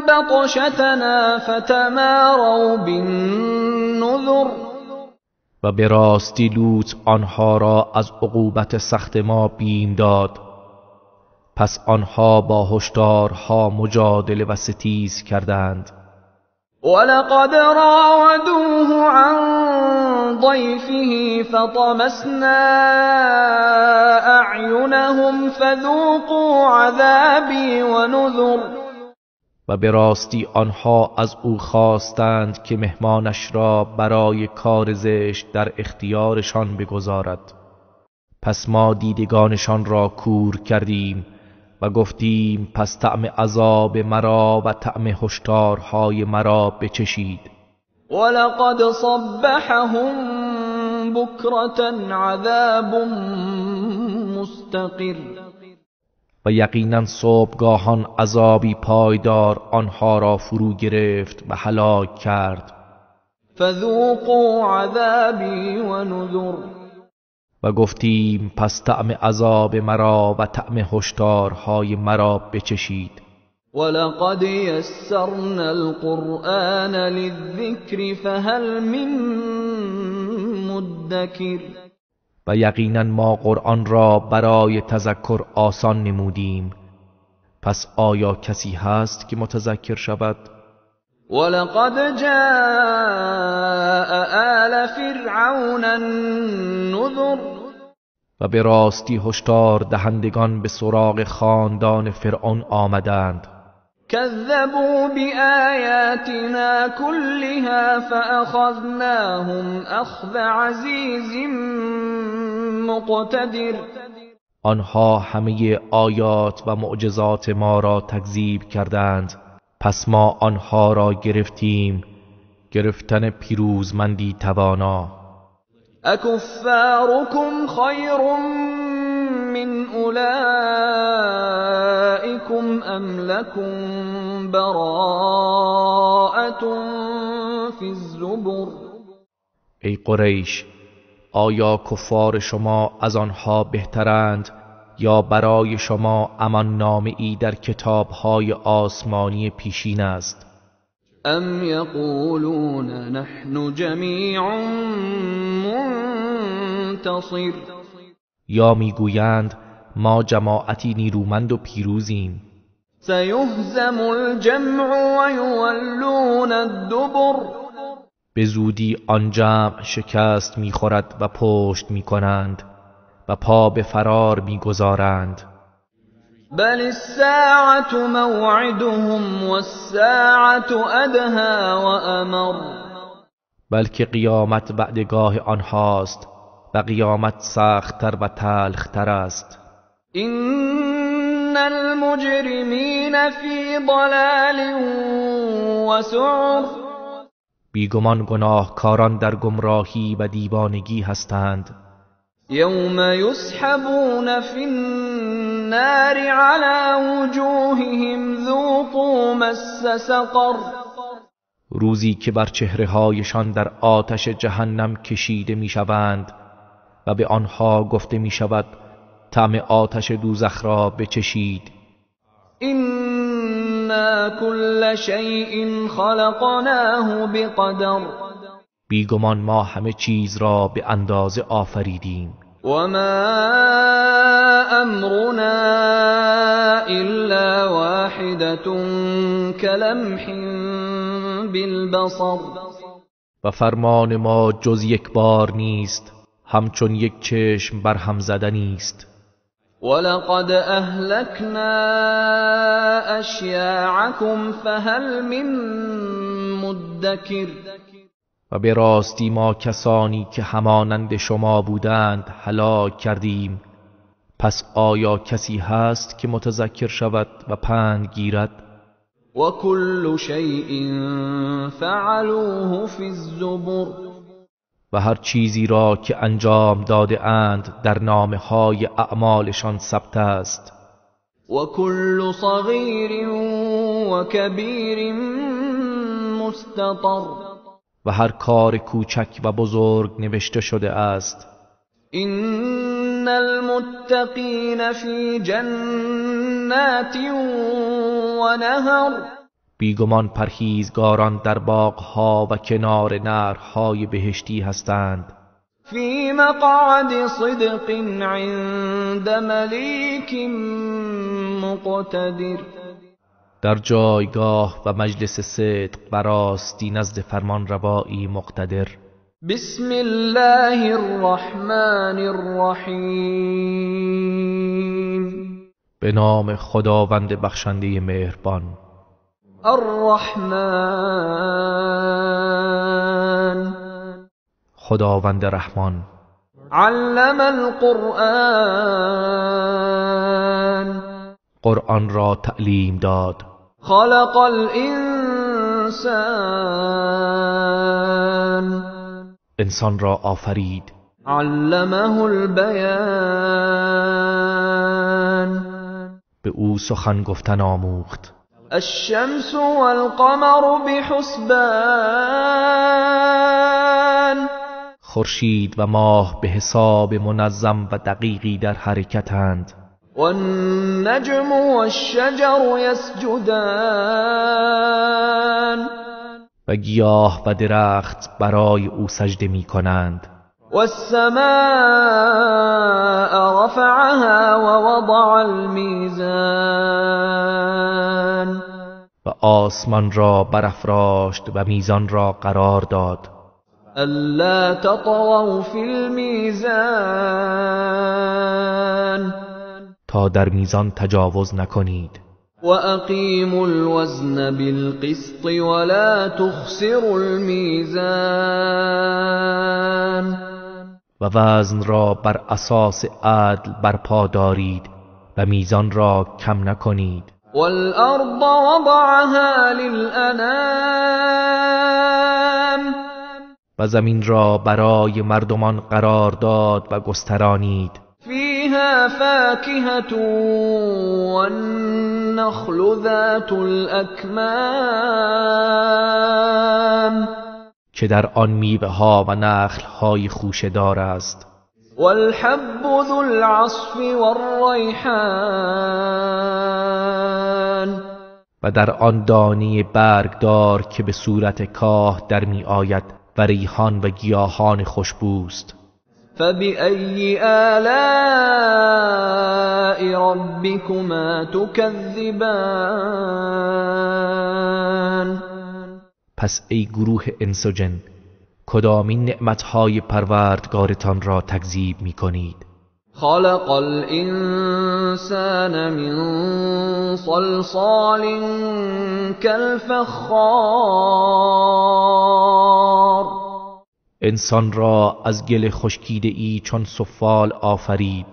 بطشتنا فتماروا بالنذر. و به راستی لوط آنها را از عقوبت سخت ما بیم داد، پس آنها با هشدارها مجادله و ستیز کردند. ولقد راودوه عن ضیفه فطمسنا اعینهم فذوقوا عذابی ونذر. و به راستی آنها از او خواستند که مهمانش را برای کار زشت در اختیارشان بگذارد، پس ما دیدگانشان را کور کردیم و گفتیم پس طعم عذاب مرا و طعم هشدارهای مرا بچشید. ولقد صبحهم بکرة عذاب مستقر. و یقینا صبحگاهان عذابی پایدار آنها را فرو گرفت و هلاک کرد. فذوقوا عذابی و نذر. و گفتیم پس طعم عذاب مرا و طعم هشدارهای مرا بچشید. ولقد یسرنا القرآن للذکر فهل من مدکر. و یقینا ما قرآن را برای تذکر آسان نمودیم، پس آیا کسی هست که متذکر شود؟ ولقد جاء آل فرعون النذر. و به راستی هشدار دهندگان به سراغ خاندان فرعون آمدند. كذبوا بآياتنا كلها فأخذناهم أخذ عزيز مقتدر. آنها همه آیات و معجزات ما را تکذیب کردند، پس ما آنها را گرفتیم، گرفتن پیروزمندی توانا. أكفاركم خير من أولئكم أم لكم براءة في الزبر. ای قریش، آیا کفار شما از آنها بهترند یا برای شما امان نامه‌ای در کتاب‌های آسمانی پیشین است؟ ام یقولون نحن جمیع منتصر. یا میگویند ما جماعتی نیرومند و پیروزیم. سیهزم الجمع و یولون الدبر. به زودی آن جمع شکست میخورد و پشت میکنند و پا به فرار میگذارند. بل الساعة موعدهم والساعة أدهى وأمر. بلکه قیامت وعدگاه آنهاست و قیامت سخت‌تر و تلختر است. إن المجرمین فی ضلال وسعر. بیگمان گناهکاران در گمراهی و دیوانگی هستند. یوم یسحبون فی النار علی وجوههم ذوقوا مس سقر. روزی که بر چهره‌هایشان در آتش جهنم کشیده میشوند و به آنها گفته میشود طعم آتش دوزخ را بچشید. إنا كل شیء خلقناه بقدر. بیگمان ما همه چیز را به اندازه آفریدیم. وما امرنا الا واحدة كلمح بالبصر. و فرمان ما جز یک بار نیست، همچون یک چشم بر هم زدنی است. ولقد اهلكنا اشیاعکم فهل من مدکر. و به راستی ما کسانی که همانند شما بودند هلاک کردیم، پس آیا کسی هست که متذکر شود و پند گیرد؟ و کل شیء فعلوه فی الزبر. و هر چیزی را که انجام داده اند در نامه های اعمالشان ثبت است. و کل صغیر و کبیر مستطر. و هر کار کوچک و بزرگ نوشته شده است. ان المتقین فی جنات و نهر. بیگمان پرهیزگاران در باغها و کنار نهرهای بهشتی هستند. فی مقعد صدق عند ملیک مقتدر. در جایگاه و مجلس صدق و راستی نزد فرمانروایی مقتدر. بسم الله الرحمن الرحیم. به نام خداوند بخشنده مهربان. الرحمن. خداوند رحمان. علم القرآن. قرآن را تعلیم داد. خلق الانسان. انسان را آفرید. علمه البیان. به او سخن گفتن آموخت. الشمس والقمر بحسبان. خورشید و ماه به حساب منظم و دقیقی در حرکتند. والنجم والشجر یسجدان. و گیاه و درخت برای او سجده می کنند. والسماء رفعها ووضع الميزان. و آسمان را برافراشت و میزان را قرار داد. ألا تطغوا فی المیزان. تا در میزان تجاوز نکنید. وأقیموا الوزن بالقسط ولا تخسروا المیزان. و وزن را بر اساس عدل برپا دارید و میزان را کم نکنید. والأرض وضعها للأنام. و زمین را برای مردمان قرار داد و گسترانید. فیها فاکهة والنخل ذات الأکمام. که در آن میوه ها و نخل های خوشه دار است. والحب ذو العصف والریحان. و در آن دانه برگدار که به صورت کاه در می آید و ریحان و گیاهان خوشبوست. فبأی آلاء ربکما تکذبان. پس ای گروه انس و جن، کدامین نعمتهای پروردگارتان را تکذیب میکنید؟ خلق الانسان من صلصال كالفخار. انسان را از گل خشکیده ای چون سفال آفرید.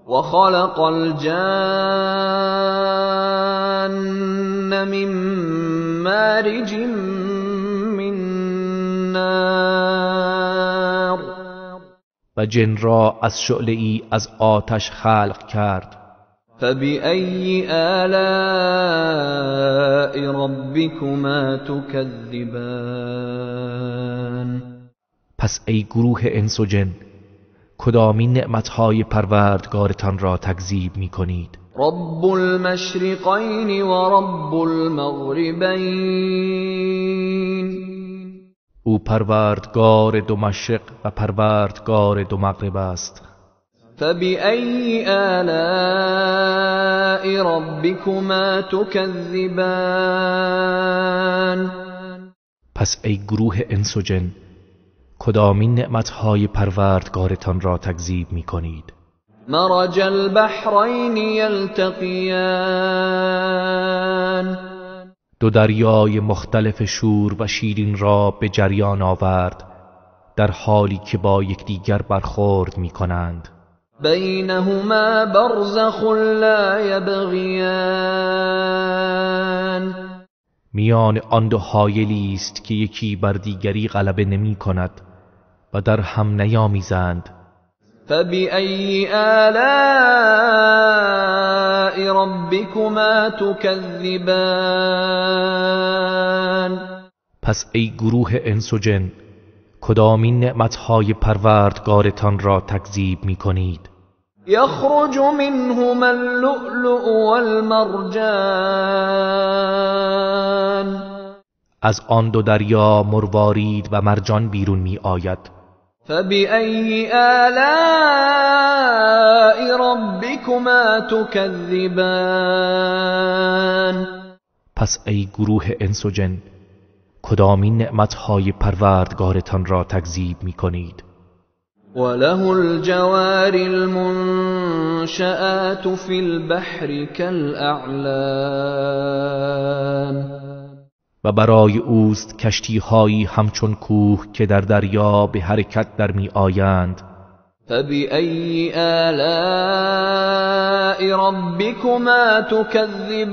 وخلق الجان من مارج من نار. و و جن را از شعله‌ای از آتش خلق کرد. فبأي آلاء ربكما تكذبان. پس ای گروه انس و جن، کدامین نعمتهای پروردگارتان را تکذیب می کنید؟ رب المشرقین و رب المغربین. او پروردگار دو مشرق و پروردگار دو مغرب است. فبأي آلاء ربكما تكذبان. پس ای گروه انس و جن، کدامین نعمتهای پروردگارتان را تکذیب می کنید؟ مرج البحرین یلتقیان. دو دریای مختلف شور و شیرین را به جریان آورد، در حالی که با یکدیگر برخورد می کنند. بینهما برزخ لا یبغیان. میان آن دو حایلی است که یکی بر دیگری غلبه نمی کند و در هم نیامیزند. فبأي آلاء ربكما تكذبان. پس ای گروه انس و جن، کدامین نعمتهای پروردگارتان را تکذیب می کنید؟ یخرج منهما اللؤلؤ والمرجان. از آن دو دریا مروارید و مرجان بیرون می آید. فبأي آلاء ربكما تكذبان. پس ای گروه انس و جن، کدامین نعمتهای پروردگارتان را تکذیب می کنید؟ وله الجوار المنشآت فی البحر كالأعلام. و برای اوست کشتی‌هایی همچون کوه که در دریا به حرکت در می آیند. فبأي آلاء ربكما تكذبان.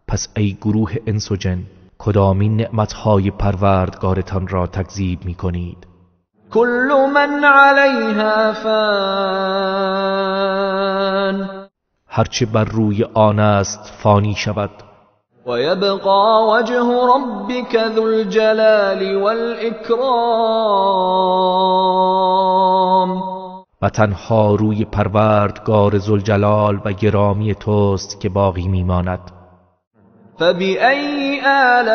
پس ای گروه انس و جن، کدامین نعمتهای پروردگارتان را تکذیب می کنید؟ كل من علیها فان. هرچه بر روی آن است فانی شود. و یبقی وجه ربک ذو الجلال والإکرام. و تنها روی پروردگار ذوالجلال و گرامی توست که باقی میماند. فبأي آلاء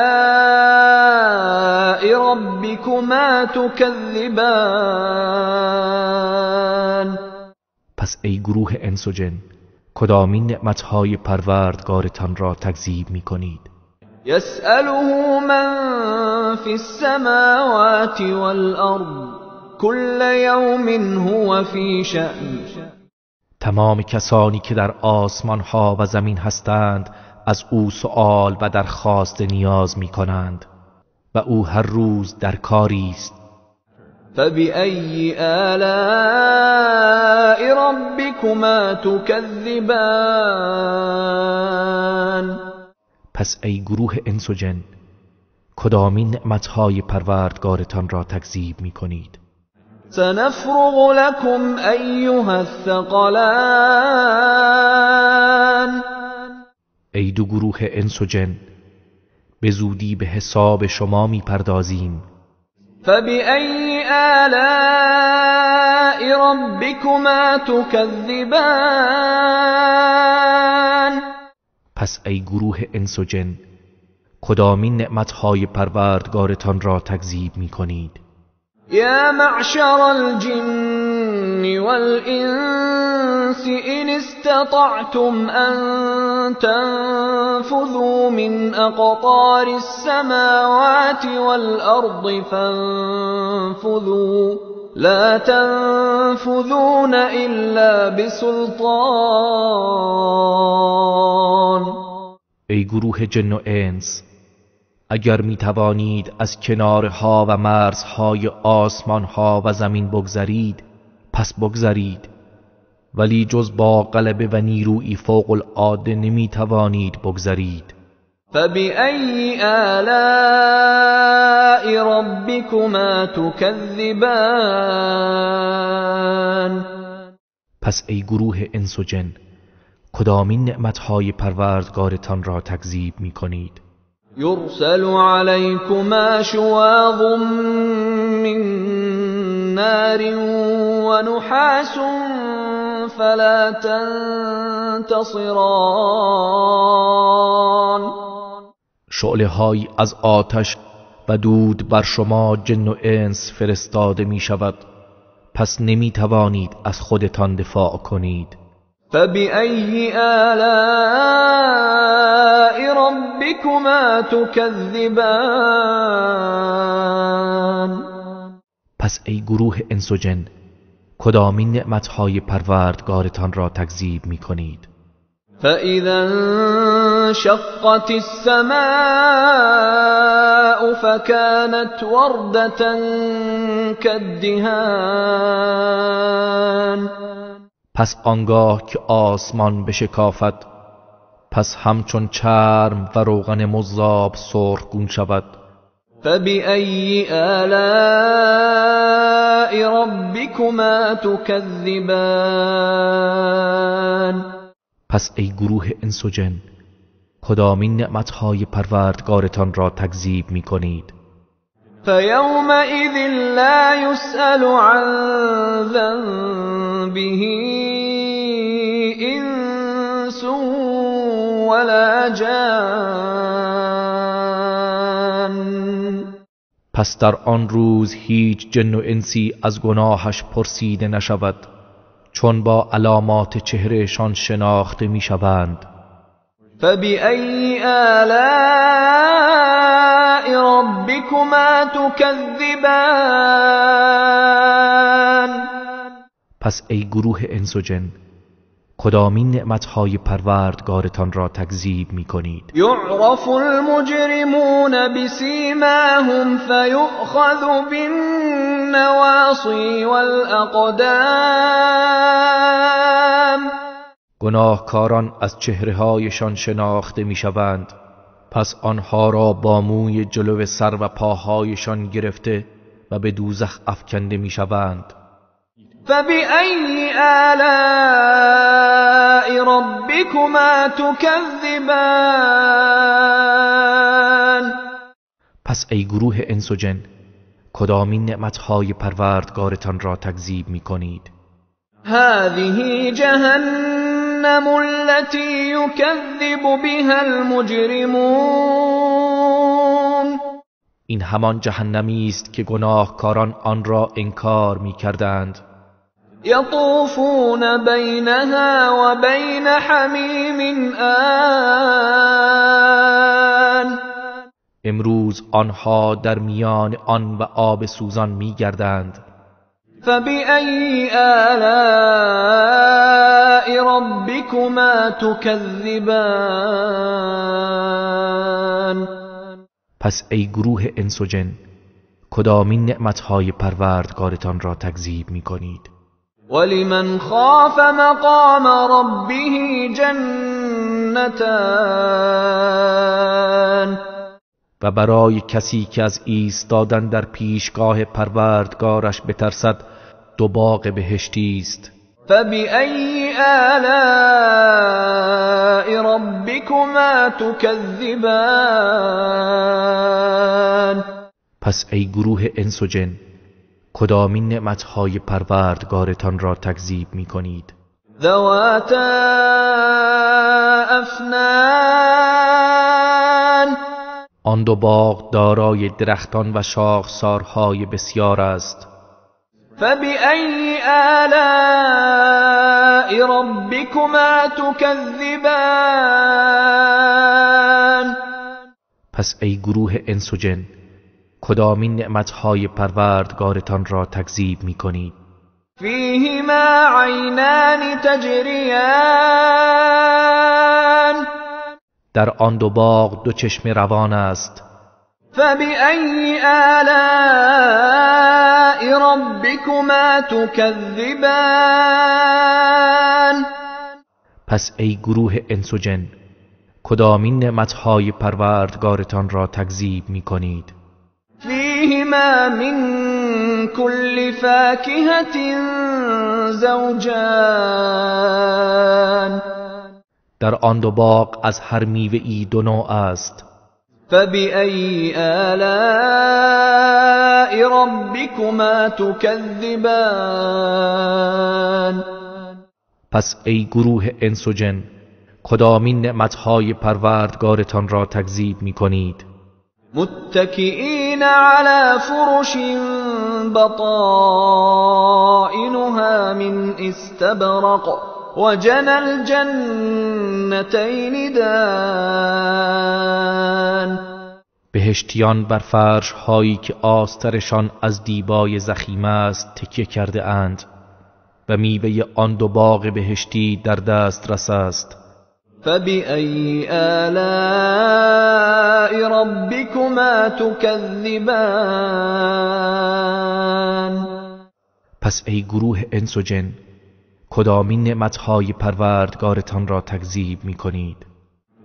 ربكما تكذبان. پس ای گروه انس و جن، کدامین نعمتهای پروردگارتان را تکذیب می کنید؟ یسأله من فی السماوات والارض كل یوم هو فی شأن. تمام کسانی که در آسمان ها و زمین هستند از او سؤال و درخواست نیاز می کنند و او هر روز در کاری است. فبأي آلاء ربكما تكذبان. پس ای گروه انس و جن، کدامین نعمتهای پروردگارتان را تکذیب می کنید؟ سنفرغ لكم ایها الثقلان. ای دو گروه انس و جن، به زودی به حساب شما می پردازیم. فبأي آلاء ربكما تكذبان. پس ای گروه انس و جن، کدامین نعمتهای پروردگارتان را تکذیب می کنید؟ یا معشر الجن والإنس إن استطعتم أن تنفذوا من أقطار السماوات والأرض فانفذوا لا تنفذون إلا بسلطان. ای گروه جن و انس، اگر می توانید از کنارها و مرزهای آسمانها و زمین بگذرید پس بگذرید، ولی جز با غلبه و نیرویی فوق العاده نمی توانید بگذرید. فبأي آلاء ربكما تكذبان. پس ای گروه انس و جن، کدامین نعمتهای پروردگارتان را تکذیب می کنید؟ یرسل علیکما شواظ من نار ونحاس فلا تنتصران. شعله های از آتش و دود بر شما جن و انس فرستاده می شود، پس نمی توانید از خودتان دفاع کنید. فبأي آلاء ربكما تكذبان. پس ای گروه انس و جن، کدامین نعمتهای پروردگارتان را تکذیب می کنید؟ فإذا انشقت السماء فكانت وردة كالدهان. پس آنگاه که آسمان بشکافد، پس همچون چرم و روغن مذاب سرخگون شود. فبأي آلاء ربكما تكذبان. پس ای گروه انس و جن، کدامین نعمتهای پروردگارتان را تکذیب می کنید؟ فیومئذ لا یسأل عن ذنبه انس ولا جان. پس در آن روز هیچ جن و انسی از گناهش پرسیده نشود، چون با علامات چهرهشان شناخته میشوند. فبأي آلاء ربكما تكذبان. پس ای گروه انس و جن، کدامین نعمتهای پروردگارتان را تکذیب میکنید؟ یعرف المجرمون بسیماهم فیؤخذ بالنواصی والأقدام. گناهکاران از چهرههایشان شناخته میشوند، پس آنها را با موی جلو سر و پاهایشان گرفته و به دوزخ افکنده میشوند. فبأي آلاء ربكما تكذبان. پس ای گروه انس و جن، کدامین نعمتهای پروردگارتان را تکذیب میکنید؟ هذه جهنم التي يكذب بها المجرمون. این همان جهنمی است که گناهکاران آن را انکار میکردند. یطوفون بینها و بین حمیم آن. امروز آنها در میان آن و آب سوزان میگردند. فبأي آلاء ربكما تكذبان. پس ای گروه انس و جن، کدامین نعمتهای پروردگارتان را تکذیب میکنید؟ ولمن خاف مقام ربه جنتان. و برای کسی که از ایستادن در پیشگاه پروردگارش بترسد، دو باغ بهشتی است. فبأي آلاء ربكما تكذبان. پس ای گروه انس و جن، کدامین نعمتهای پروردگارتان را تکذیب میکنید؟ ذواتا افنان. آن دو باغ دارای درختان و شاخسارهای بسیار است. فبأي آلاء ربكما تكذبان. پس ای گروه انس و جن، کدامین نعمتهای پروردگارتان را تکذیب میکنید؟ فیهما عینان تجریان. در آن دو باغ دو چشم روان است. فبأي آلاء ربكما تكذبان. پس ای گروه انس و جن، کدامین نعمتهای پروردگارتان را تکذیب میکنید؟ فیهما من كل فاکهة زوجان. در آن دو باغ از هر میوه‌ای دو نوع است. فبأی آلاء ربکما تکذبان. پس ای گروه انس و جن، کدامین نعمتهای پروردگارتان را تکذیب میکنید؟ متکئین علی فرش بطائنها من استبرق وجنى الجنتین دان. بهشتیان بر فرش هایی که آسترشان از دیبای ضخیم است تکیه کرده اند و میوه آن دو باغ بهشتی در دسترس است. فبأی آلاء ربکما تکذبان. پس ای گروه انس و جن، کدامین نعمتهای پروردگارتان را تکذیب میکنید؟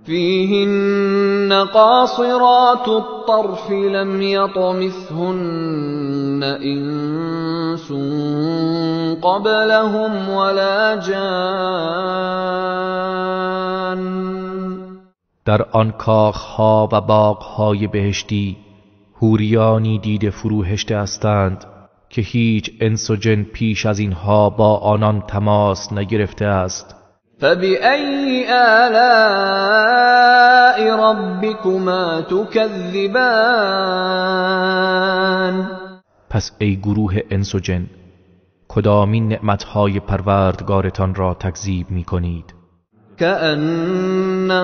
فیهن قاصرات الطرف لم یطمثهن انس قبلهم ولا جان. در آن کاخها و باغهای بهشتی حوریانی دیده فروهشته هستند که هیچ انس و جن پیش از اینها با آنان تماس نگرفته است. فبأی آلاء ربکما تکذبان. پس ای گروه انس و جن، کدامین نعمتهای پروردگارتان را تکذیب میکنید؟ كأنهن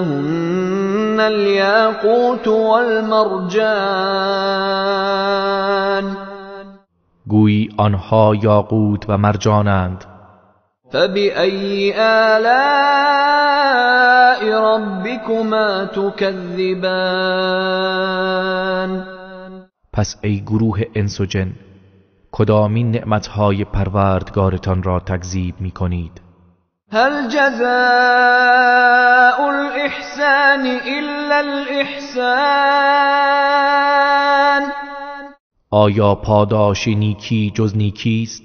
الياقوت والمرجان. گویی آنها یاقوت و مرجانند. فبأی آلاء ربکما تکذبان. پس ای گروه انس و جن، کدامین نعمتهای پروردگارتان را تکذیب میکنید؟ هل جزاء الإحسان إلا الإحسان. آیا پاداش نیکی جز نیکی است؟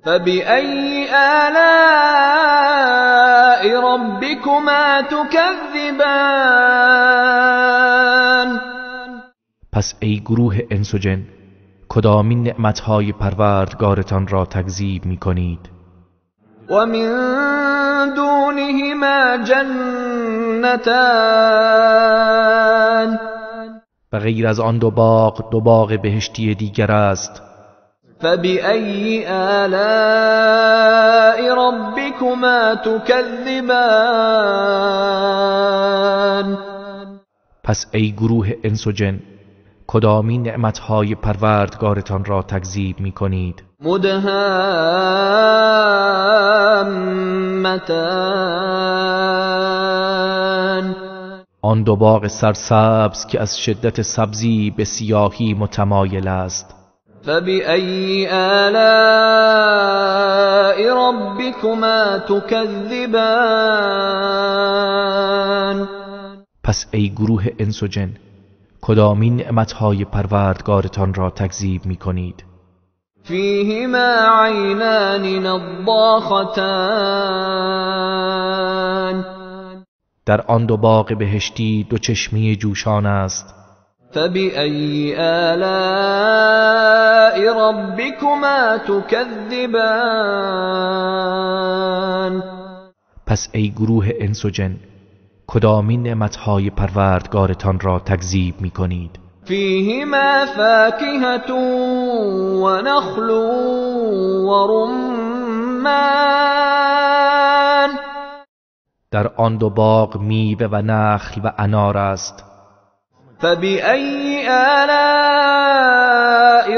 فبأی آلاء ربکما تکذبان. پس ای گروه انس و جن، کدامین نعمتهای پروردگارتان را تکذیب میکنید؟ ومن دونهما جنتان. و غیر از آن دو باغ، دو باغ بهشتی دیگر است. فبأی آلاء ربکما تکذبان. پس ای گروه انس و جن، کدامین نعمتهای پروردگارتان را تکذیب میکنید؟ مدهامتان. آن دو باغ سرسبز که از شدت سبزی به سیاهی متمایل است. فبأی آلاء ربکما تکذبان. پس ای گروه انس و جن، کدامین نعمتهای پروردگارتان را تکذیب میکنید؟ فیهما عینان نضاختان. در آن دو باغ بهشتی دو چشمه جوشان است. فبأی آلاء ربکما تکذبان. پس ای گروه انس و جن، کدامین نعمتهای پروردگارتان را تکذیب میکنید؟ فیهما فاکهة ونخل ورمان. در آن دو باغ میوه و نخل و انار است. فبأی آلاء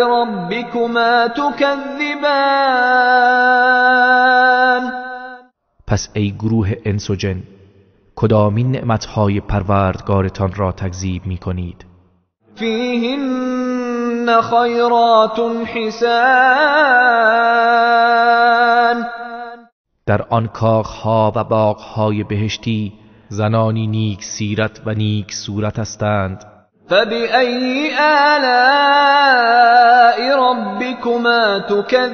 ربکما تکذبان. پس ای گروه انس و جن، کدامین نعمتهای پروردگارتان را تکذیب میکنید؟ فیهن خیرات حسان. در آن کاخها و باغهای بهشتی زنانی نیک سیرت و نیک صورت هستند. فبأي آلاء ربكما تكذبان.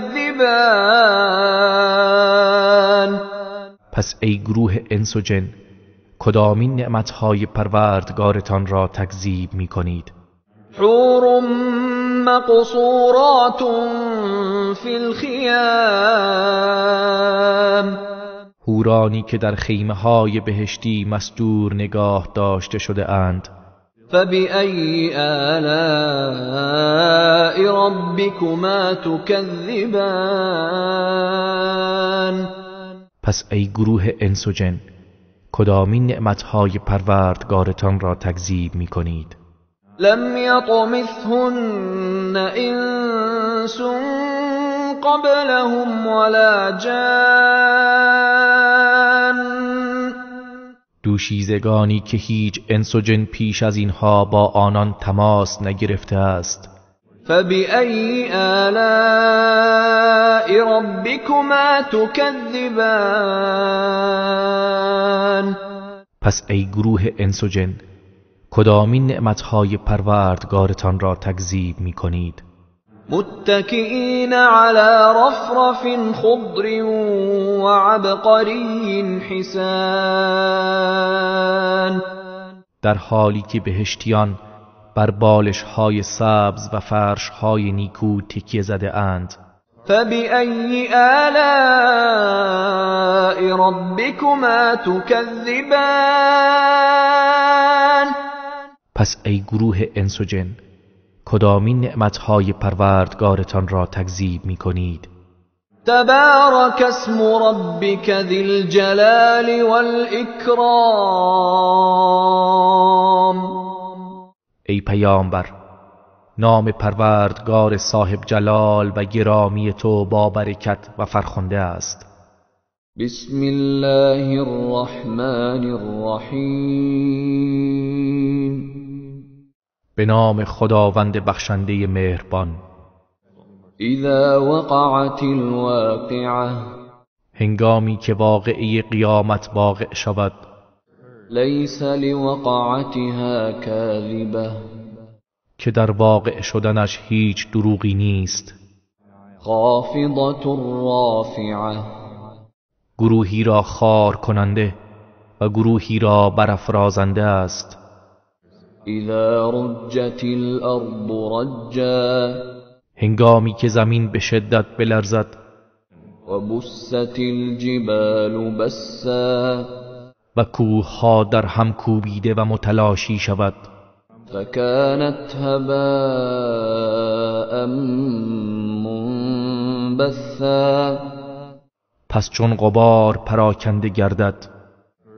پس ای گروه انس و جن، کدامین نعمتهای پروردگارتان را تکذیب می کنید؟ حور مقصورات فی الخیام. حورانی که در خیمه های بهشتی مستور نگاه داشته شده اند. فبأي آلاء ربكما تكذبان. پس ای گروه انس و جن، کدامین نعمتهای پروردگارتان را تکذیب می کنید؟ لم يطمثهن انس قبلهم ولا جان. دوشیزگانی که هیچ انس و جن پیش از اینها با آنان تماس نگرفته است. فبأي آلاء ربكما تكذبان. پس ای گروه انس و جن، کدامین نعمتهای پروردگارتان را تکذیب می کنید؟ متکئین علی رفرف خضر وعبقری حسان. در حالی که بهشتیان بر بالش‌های سبز و فرش‌های نیکو تکیه زده اند. فبأي آلاء ربكما تكذبان. پس ای گروه انس و جن، کدامین نعمتهای پروردگارتان را تکذیب می کنید؟ تبارک اسم ربک ذی الجلال والإکرام. ای پیامبر، نام پروردگار صاحب جلال و گرامی تو با برکت و فرخنده است. بسم الله الرحمن الرحیم. به نام خداوند بخشنده مهربان. اذا وقعت الواقعه. هنگامی که واقعه قیامت واقع شود. لیس لوقعتها کاذبه. که در واقع شدنش هیچ دروغی نیست. خافضة رافعه. گروهی را خوار کننده و گروهی را برافرازنده است. اذا رجت الارض رجا. هنگامی که زمین به شدت بلرزد. وبست الجبال بسا. و کوهها در هم کوبیده و متلاشی شود. فكانت هباء منبثا. پس چون غبار پراکنده گردد.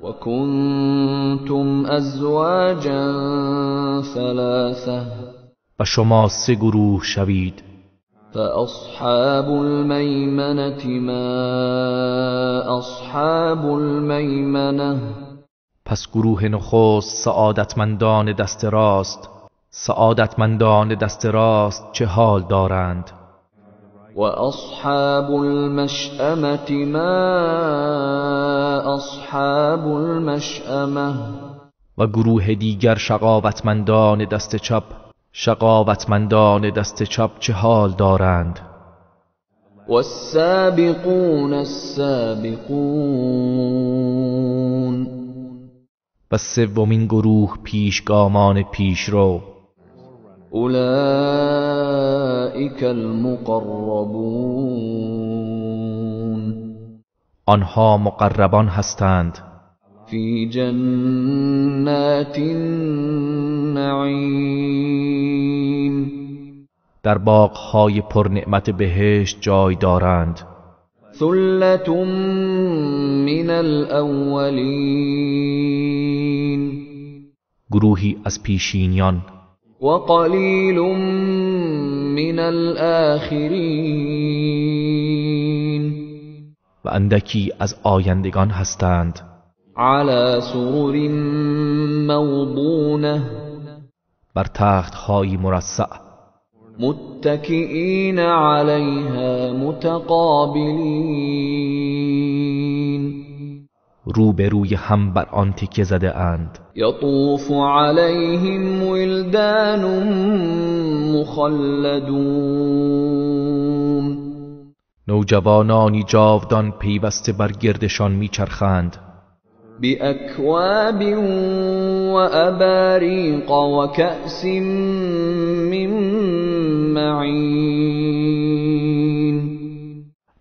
وكنتم ازواجا ثلاثه. و شما سه گروه شوید. فاصحاب المیمنه ما اصحاب المیمنه. پس گروه نخست سعادتمندان دست راست، سعادتمندان دست راست چه حال دارند؟ و اصحاب المشأمة ما اصحاب المشأمة. و گروه دیگر شقاوتمندان دست چپ، شقاوتمندان دست چپ چه حال دارند؟ والسابقون السابقون. و سومین گروه پیشگامان پیشرو. اولئک المقربون. آنها مقربان هستند. فی جنات النعیم. در باغ‌های پرنعمت بهشت جای دارند. ثلة من الاولین. گروهی از پیشینیان. و قلیل من الاخرین. و اندکی از آیندگان هستند. علی سرر موضونه. بر تخت‌های مرصع. متکئین علیها متقابلین. روبروی هم بر آن تکیه زده اند. یطوف علیهم ولدان مخلدون. نوجوانانی جاودان پیوسته بر گردشان میچرخند. بأکواب وأباریق وکأس من معین.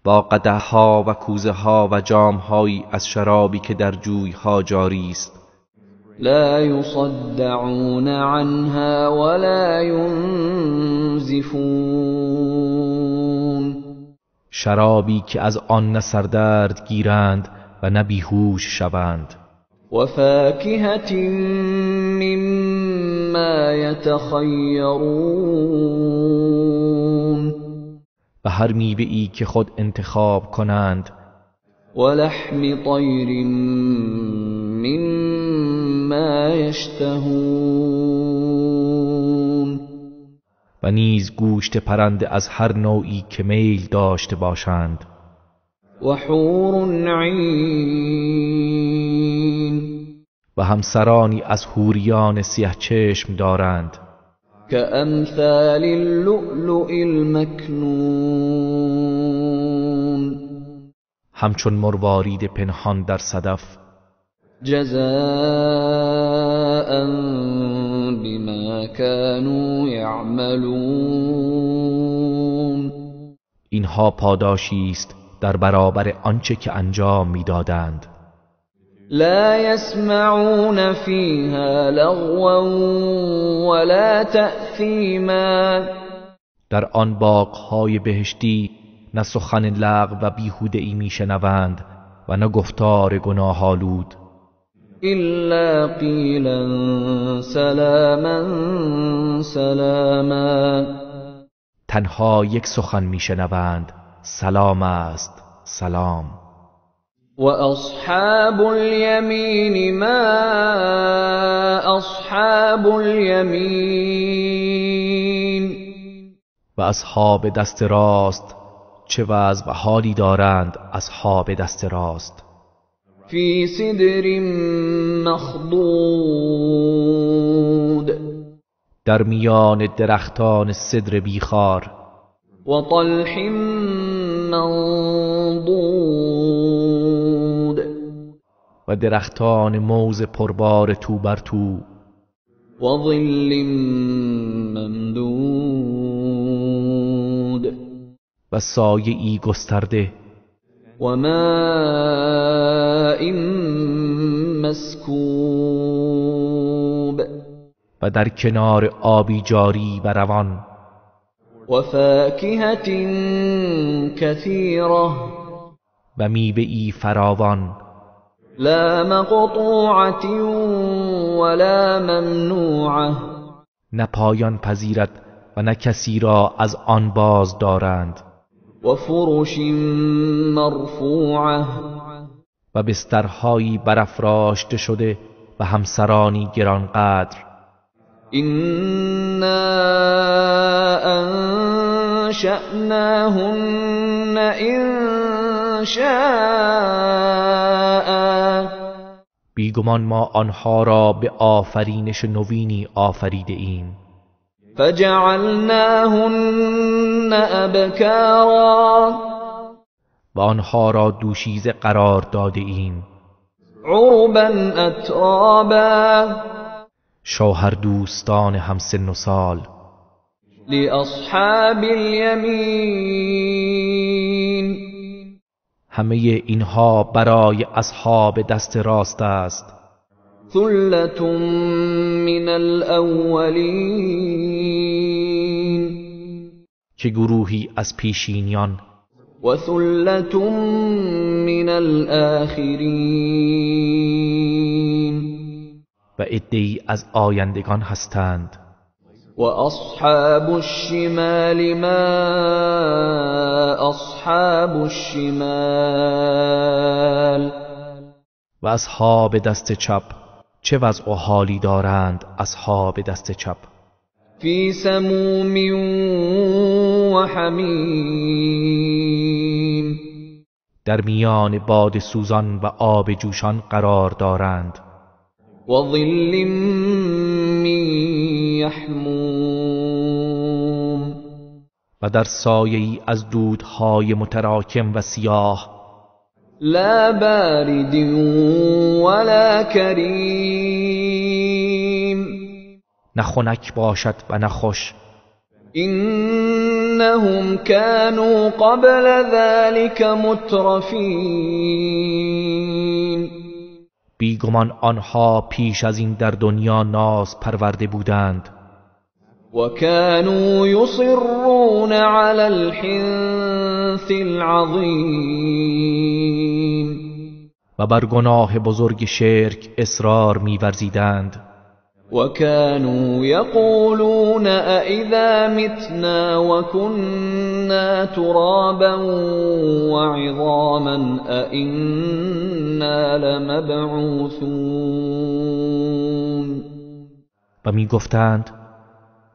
با قدح‌ها و کوزه‌ها و جام‌هایی از شرابی که در جوی‌ها جاری است. لا یصدعون عنها ولا ینزفون. شرابی که از آن نه سردرد گیرند و نه بیهوش شوند. وفاکهة مما یتخیرون. و هر میوه‌ای که خود انتخاب کنند. ولحم طیر مما یشتهون. و نیز گوشت پرنده از هر نوعی که میل داشته باشند. وحور عین. و همسرانی از حوریان سیه چشم دارند. كأمثال اللؤلؤ المكنون. همچون مروارید پنهان در صدف. جزاء بما كانوا يعملون. اینها پاداشی است در برابر آنچه که انجام میدادند. لا يسمعون فيها لغوا ولا تأثیما. در آن باغ‌های بهشتی نه سخن لغو و بیهوده‌ای میشنوند و نه گفتار گناه‌آلود. الا قیلا سلاما سلاما. تنها یک سخن میشنوند، سلام است، سلام. وأصحاب اليمين ما أصحاب اليمين. و اصحاب دست راست چه وضع و حالی دارند اصحاب دست راست. فی سدر مخضود. در میان درختان سدر بیخار. وطلح منضود. و درختان موز پربار تو بر تو. وظل ممدود. و سایه ای گسترده. وماء مسکوب. و در کنار آبی جاری و روان. وفاکهة کثیرة. و میوه‌ای فراوان. لا مقطوعة ولا ممنوعة. نه پایان پذیرد و نه کسی را از آن باز دارند. وفرش مرفوعة. و بسترهایی برافراشته شده و همسرانی گرانقدر. إنا أنشأناهن إنشاء. بیگمان ما آنها را به آفرینش نوینی آفریده ایم. فجعلناهن أبکارا. و آنها را دوشیزه قرار داده ایم. عربا أترابا. شوهر دوستان همسن و سال. لأصحاب الیمین. همه اینها برای اصحاب دست راست است. ثلة من الاولین. که گروهی از پیشینیان. و ثلة من الآخرین. و عده‌ای از آیندگان هستند. و اصحاب الشمال ما اصحاب الشمال. و اصحاب دست چپ چه وضع و حالی دارند اصحاب دست چپ. فی سموم و حمیم. در میان باد سوزان و آب جوشان قرار دارند. وظل من یحموم. و در سایه‌ای از دودهای متراکم و سیاه. لا بارد ولا کریم. نه خنک باشد و نه خوش. انهم كانوا قبل ذلك مترفین. بیگمان آنها پیش از این در دنیا ناز پرورده بودند. وكانوا يصرون على الحنث العظیم. و بر گناه بزرگ شرک اصرار می‌ورزیدند. وكانوا يقولون أإذا متنا وكنا ترابا وعظاما أإنا لمبعوثون. و میگفتند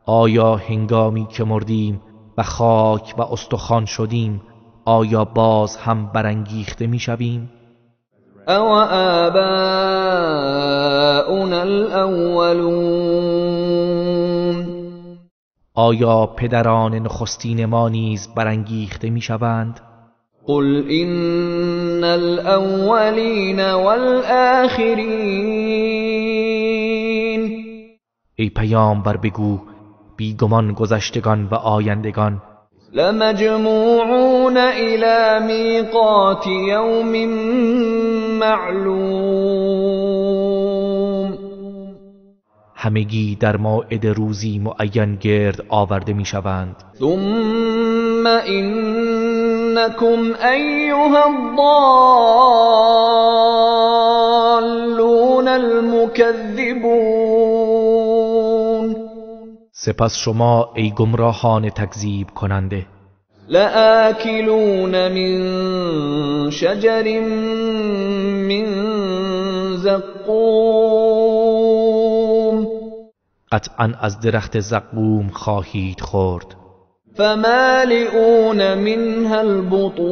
آیا هنگامی که مردیم و خاک و استخوان شدیم آیا باز هم برانگیخته میشویم؟ او آباؤنا الاولون. آیا پدران نخستین ما نیز برانگیخته میشوند؟ قل ان الاولین والآخرین. ای پیامبر بگو بیگمان گذشتگان و آیندگان لمجموعون الى میقات یوم معلوم. همگی در موعد روزی معین گرد آورده میشوند. ثم انکم ایها الضالون المکذبون. سپس شما ای گمراهان تکذیب کننده لآکلون من شجر من زقوم. قطعا از درخت زقوم خواهید خورد. فمالئون منها البطون.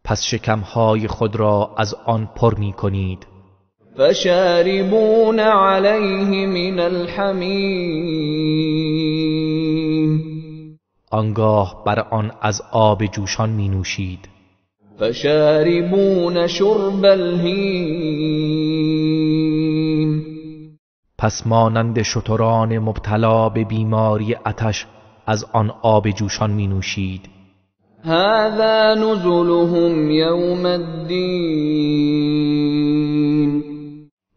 پس شکمهای خود را از آن پر می کنید. فشاربون علیه من الحمیم. آنگاه بر آن از آب جوشان می نوشید. فشاربون شرب الهیم. پس مانند شتران مبتلا به بیماری عطش از آن آب جوشان می نوشید. هذا نزلهم یوم الدین.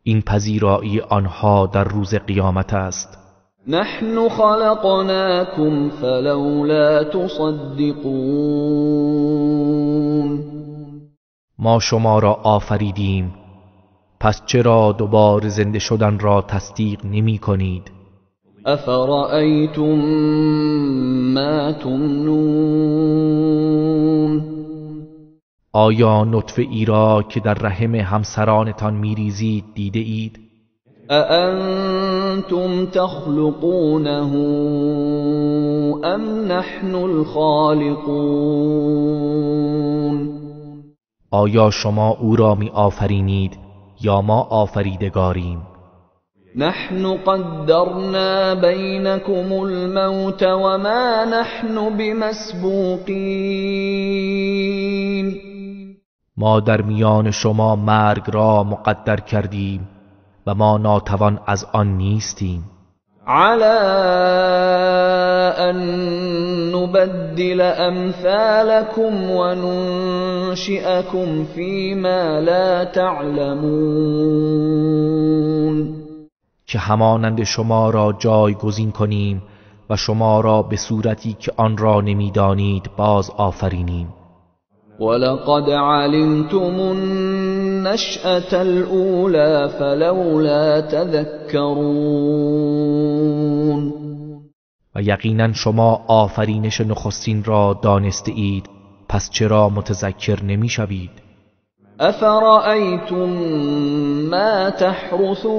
این پذیرایی آنها در روز قیامت است. نحن خلقناکم فلولا تصدقون. ما شما را آفریدیم پس چرا دوباره زنده شدن را تصدیق نمی کنید؟ افرأیتم ما تمنون. آیا نطفه ای را که در رحم همسرانتان میریزید دیده اید؟ أأنتم تخلقونه ام نحن الخالقون. آیا شما او را می آفرینید یا ما آفریدگاریم؟ نحن قدرنا بینکم الموت وما نحن بمسبوقین. ما در میان شما مرگ را مقدر کردیم و ما ناتوان از آن نیستیم. على ان نبدل امثالكم وننشئكم فيما لا تعلمون. که همانند شما را جایگزین کنیم و شما را به صورتی که آن را نمیدانید باز آفرینیم. ولقد علمتم النشأة الأولى فلولا تذكرون. و یقینا شما آفرینش نخستین را دانسته اید پس چرا متذکر نمیشوید؟ افرأیتم ما تحرثون.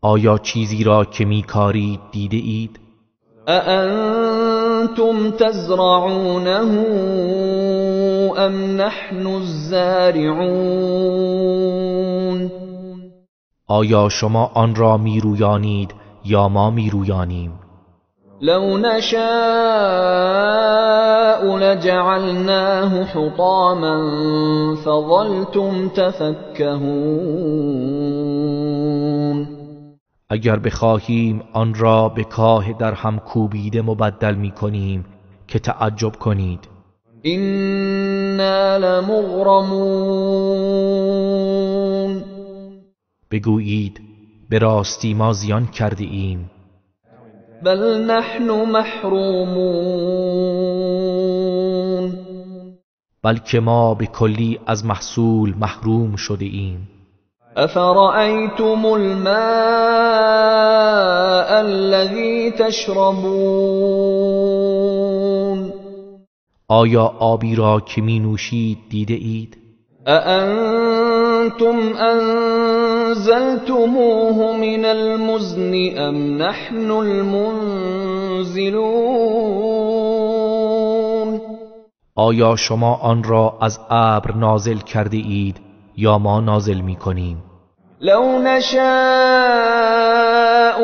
آیا چیزی را که میکارید دیده اید؟ أأنتم تزرعونه أم نحن الزارعون. آیا شما آن را میرویانید یا ما میرویانیم؟ لو نشاء لجعلناه حطاما فظلتم تفكهون. اگر بخواهیم آن را به کاه در هم کوبیده مبدل می‌کنیم که تعجب کنید. إنا لمغرمون. بگویید به راستی ما زیان کرده ایم. بل نحن محرومون. بلکه ما به کلی از محصول محروم شده ایم. افرأیتم الماء الذی تشربون. آیا آبی را که می نوشید دیده اید؟ أأنتم أنزلتموه من المزن أم نحن المنزلون. آیا شما آن را از ابر نازل کرده اید یا ما نازل می کنیم؟ لو نشاء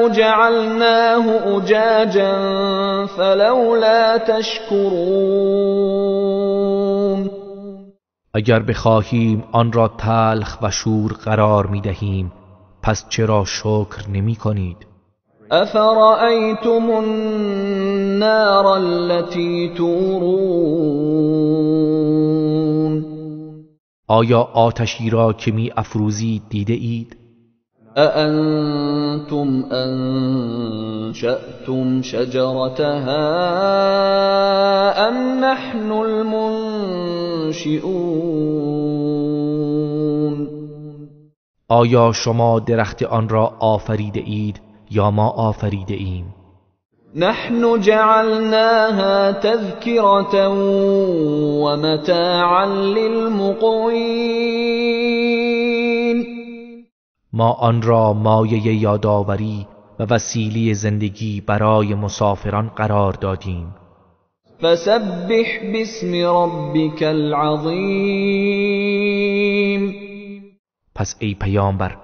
جعلناه أجاجا فلولا تشکرون. اگر بخواهیم آن را تلخ و شور قرار می دهیم، پس چرا شکر نمی کنید؟ افرأیتم النار التي تورون. آیا آتشی را که می افروزید دیده اید؟ أأنتم أنشأتم شجرتها أم نحن المنشئون. آیا شما درخت آن را آفریده اید یا ما آفریده ایم؟ نحن جعلناها تذکرة ومتاعا للمقوین. ما آن را مایه یادآوری و وسیله زندگی برای مسافران قرار دادیم. فسبح باسم ربک العظیم. پس ای پیامبر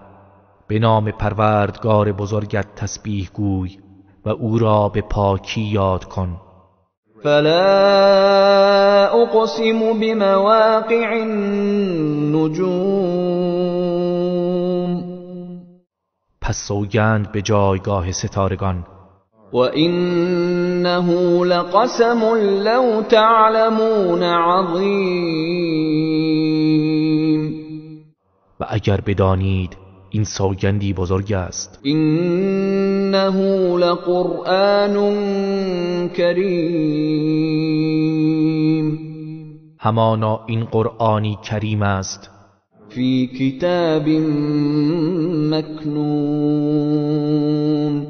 به نام پروردگار بزرگت تسبیح گوی و او را به پاکی یاد کن. فلا اقسم بمواقع النجوم. پس سوگند به جایگاه ستارگان. و انه لقسم لو تعلمون عظیم. و اگر بدانید این سوگندی بزرگ است. انه لقرآن کریم. همانا این قرآنی کریم است. فی کتاب مکنون.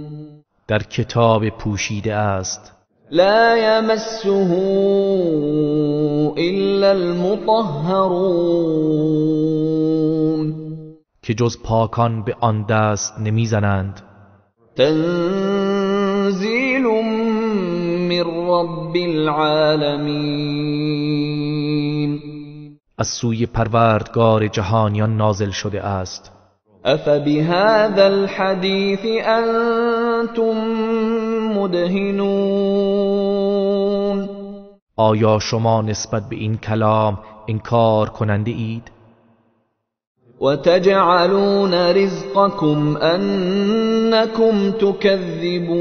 در کتاب پوشیده است. لا یمسه الا المطهرون. که جز پاکان به آن دست نمیزنند. تنزیل من رب العالمین. از سوی پروردگار جهانیان نازل شده است. افبهذا الحدیث انتم مدهنون. آیا شما نسبت به این کلام انکار کننده اید؟ وتجعلون رزقكم انكم تكذبون.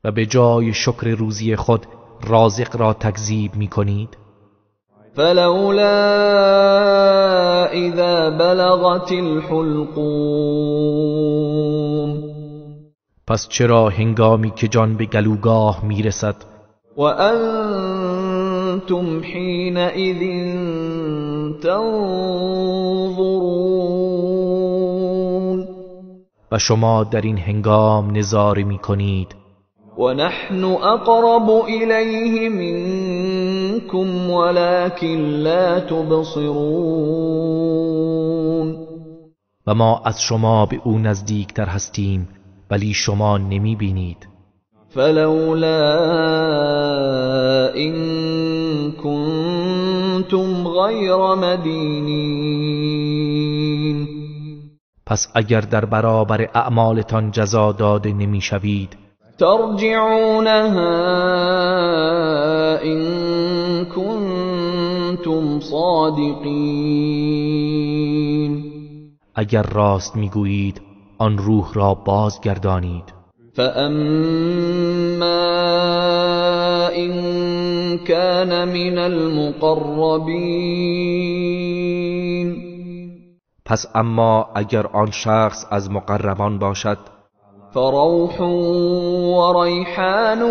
و به جای شکر روزی خود رازق را تکذیب می کنید. فلولا اذا بلغت الحلقوم. پس چرا هنگامی که جان به گلوگاه می رسد؟ وانتم حینئذ تنظرون. و شما در این هنگام نظاره می کنید. ونحن اقرب الیه منکم ولکن لا تبصرون. و ما از شما به او نزدیکتر هستیم ولی شما نمی بینید. فلولا إن كنتم غیر مدینین. پس اگر در برابر اعمالتان جزا داده نمیشوید، ترجعونها إن كنتم صادقین. اگر راست میگویید آن روح را بازگردانید. فأما إن كان من المقربین. پس اما اگر آن شخص از مقربان باشد، فروح وریحان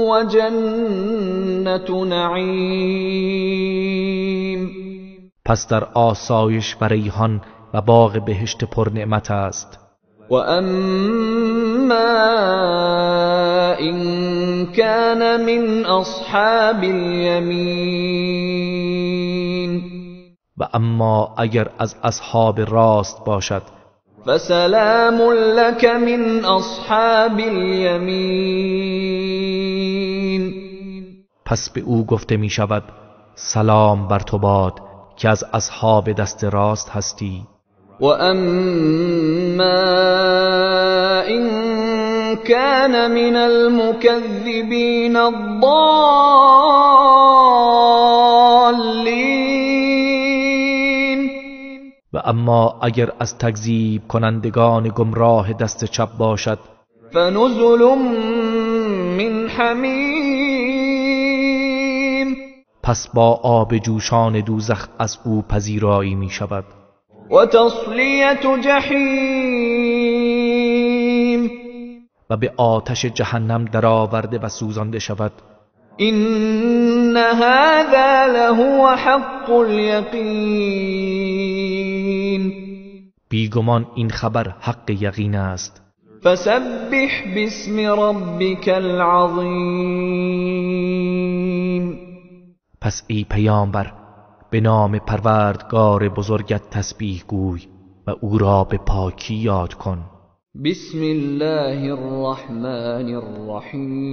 وجنة نعیم. پس در آسایش و ریحان و باغ بهشت پرنعمت است. و اما إن كان من اصحاب الیمین. و اما اگر از اصحاب راست باشد، فسلام لك من اصحاب الیمین. پس به او گفته می شود سلام بر تو باد که از اصحاب دست راست هستی. و اما إن كان من المكذبین الضالین. و اما اگر از تکذیب کنندگان گمراه دست چپ باشد، فنزل من حمیم. پس با آب جوشان دوزخ از او پذیرایی می شود. و تصلیة جحیم. و به آتش جهنم درآورده و سوزانده شود. إن هذا لهو حق الیقین. بیگمان این خبر حق یقین است. فسبح باسم ربک العظیم. پس ای پیامبر به نام پروردگار بزرگت تسبیح گوی و او را به پاکی یاد کن. بسم الله الرحمن الرحیم.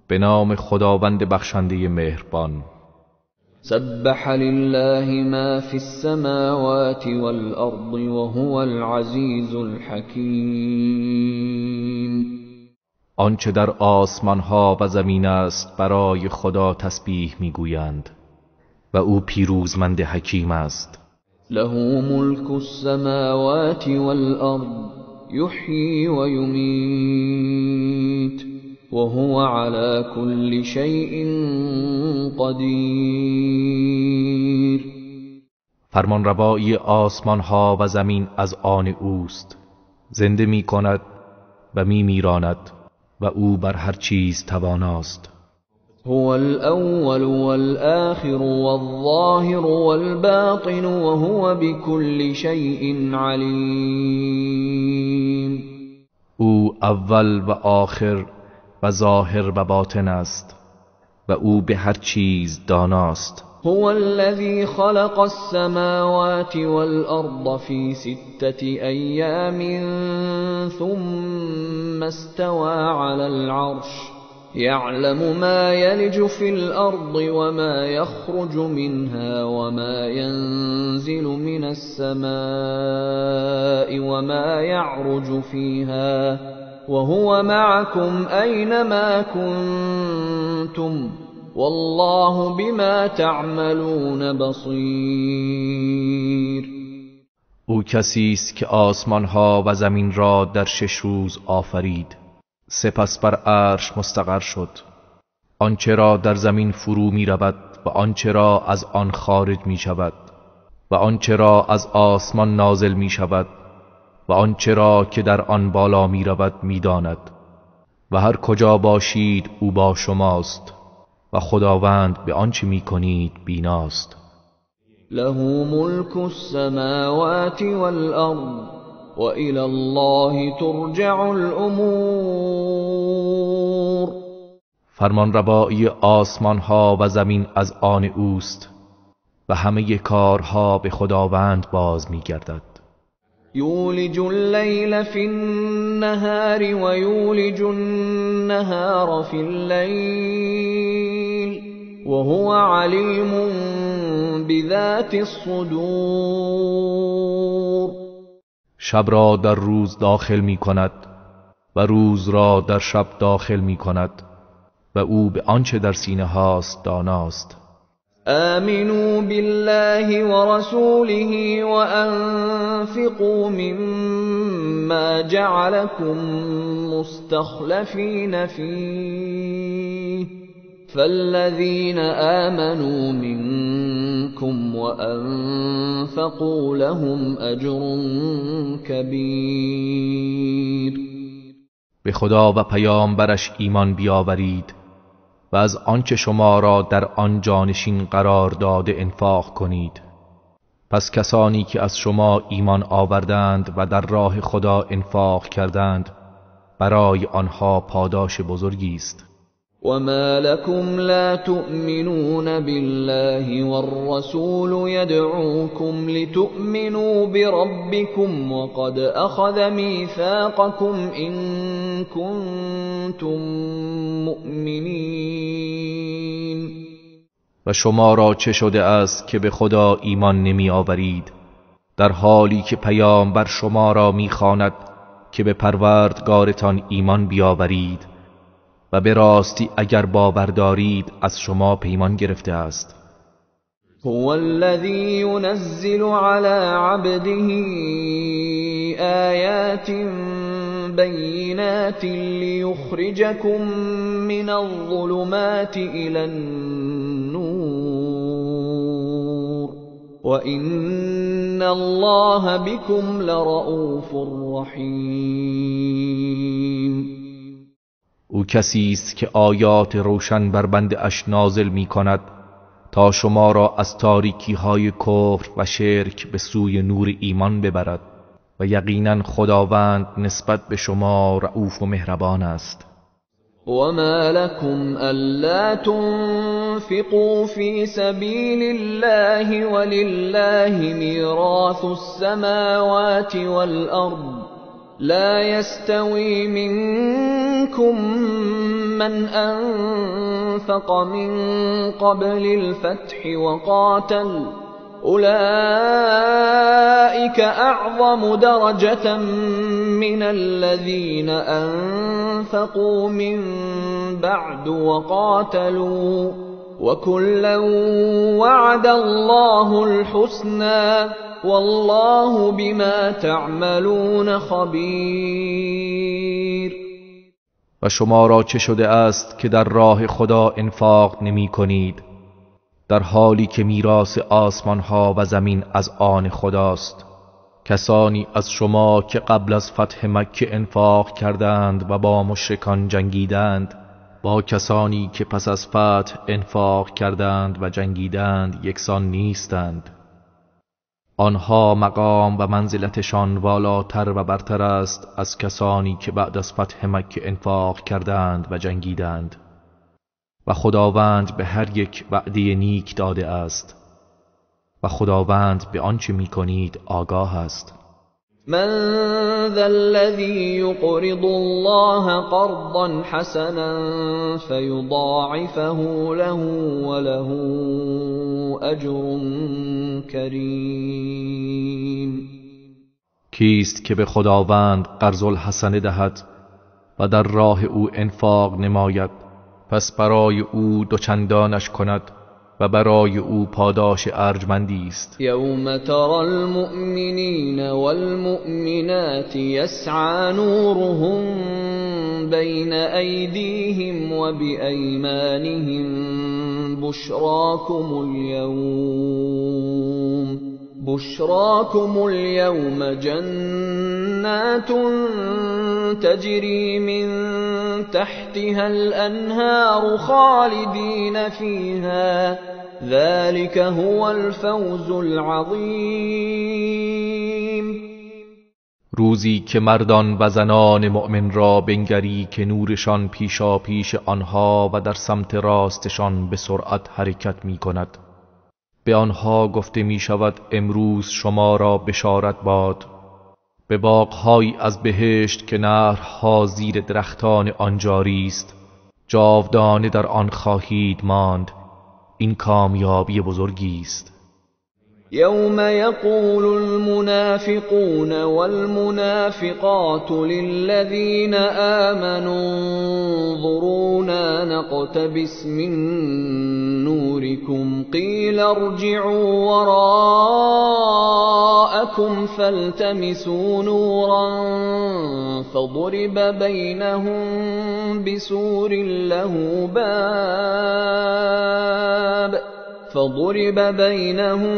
به نام خداوند بخشنده مهربان. سبح لله ما فی السماوات والارض وهو العزیز الحکیم. آنچه در آسمان ها و زمین است برای خدا تسبیح میگویند و او پیروزمند حکیم است. له ملك السماوات والارض یحیی و یمیت وهو على كل شیء قدیر. فرمانروایی آسمان ها و زمین از آن اوست، زنده می کند و می میراند و او بر هر چیز تواناست. هو الاول والآخر والظاهر والباطن وهو بكل شیء علیم. او اول و آخر و ظاهر و باطن است و او به هر چیز داناست. هو الذي خلق السماوات والأرض في ستة أيام ثم استوى على العرش يعلم ما يلج في الأرض وما يخرج منها وما ينزل من السماء وما يعرج فيها وهو معكم أينما كنتم والله بما تعملون بصیر. او کسی است که آسمانها و زمین را در 6 روز آفرید، سپس بر عرش مستقر شد. آنچه را در زمین فرو می رود و آنچه را از آن خارج می شود و آنچه را از آسمان نازل می شود و آنچه را که در آن بالا می رود می داند و هر کجا باشید او با شماست و خداوند به آنچه می کنید بیناست. له ملک السماوات والارض و الی الله ترجع الامور. فرمانروایی آسمان ها و زمین از آن اوست و همه کارها به خداوند باز می گردد. يولج الليل في النهار ويولج النهار في الليل وهو عليم بذات الصدور. شب را در روز داخل می کند و روز را در شب داخل می کند و او به آنچه در سینه هاست داناست. آمنوا بالله ورسوله وأنفقوا مما جعلكم مستخلفين فيه فالذين آمنوا منكم وأنفقوا لهم أجر كبير. به خدا و پیامبرش ایمان بیاورید و از آنچه شما را در آن جانشین قرار داده انفاق کنید. پس کسانی که از شما ایمان آوردند و در راه خدا انفاق کردند برای آنها پاداش بزرگی است. وما لكم لا تؤمنون بالله والرسول يدعوكم لتؤمنوا بربكم وقد أخذ ميثاقكم إن كنتم مؤمنين. و شما را چه شده است که به خدا ایمان نمی آورید در حالی که پیامبر شما را می خواند که به پروردگارتان ایمان بیاورید و به راستی اگر باور دارید از شما پیمان گرفته است. هو الذی ينزل على عبده آیات بینات لیخرجکم من الظلمات الى النور وإن الله بكم لرؤوف رحیم. او کسی است که آیات روشن بر بنده اش نازل می کند تا شما را از تاریکی های کفر و شرک به سوی نور ایمان ببرد و یقینا خداوند نسبت به شما رؤوف و مهربان است. وما لكم ألا تنفقوا في سبيل الله ولله ميراث السماوات والأرض لا يستوي منكم من أنفق من قبل الفتح وقاتل أولئك أعظم درجة من الذين أنفقوا من بعد وقاتلوا وكلا وعد الله الحسنى والله بما تعملون خبیر. و شما را چه شده است که در راه خدا انفاق نمی کنید در حالی که میراث آسمان ها و زمین از آن خداست؟ کسانی از شما که قبل از فتح مکه انفاق کردند و با مشرکان جنگیدند با کسانی که پس از فتح انفاق کردند و جنگیدند یکسان نیستند. آنها مقام و منزلتشان والاتر و برتر است از کسانی که بعد از فتح مکه انفاق کردند و جنگیدند و خداوند به هر یک وعده نیک داده است و خداوند به آنچه می‌کنید آگاه است. من ذا الذي يقرض الله قرضا حسنا فيضاعفه له وله اجر کریم. کیست که به خداوند قرض الحسنه دهد و در راه او انفاق نماید پس برای او دوچندانش کند و برای او پاداش ارجمندی است. یوم ترى المؤمنین والمؤمنات یسعى نورهم بین ایدیهم و بأیمانهم بشراکم اليوم جنات تجری من تحتها الانهار خالدین فیها ذلك هو الفوز العظیم. روزی که مردان و زنان مؤمن را بنگری که نورشان پیشا پیش آنها و در سمت راستشان به سرعت حرکت می کند. به آنها گفته می شود امروز شما را بشارت باد، به باغ‌هایی از بهشت که نهرها زیر درختان آن جاری است، جاودانه در آن خواهید ماند. این کامیابی بزرگی است. یوم یقول المنافقون والمنافقات للذین آمنوا انظرونا نقتبس من نورکم قیل ارجعوا وراءکم فالتمسوا نورا فضرب بینهم بسور له باب فضرب بينهم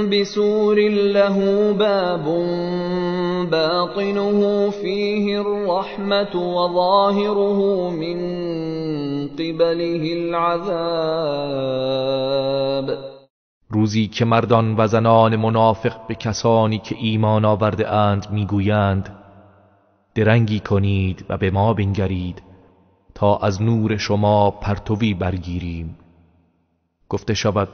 بسور له باب باطنه فيه الرحمة وظاهره من قبله العذاب. روزی که مردان و زنان منافق به کسانی که ایمان آورده اند میگویند درنگی کنید و به ما بنگرید تا از نور شما پرتوی برگیریم. گفته شود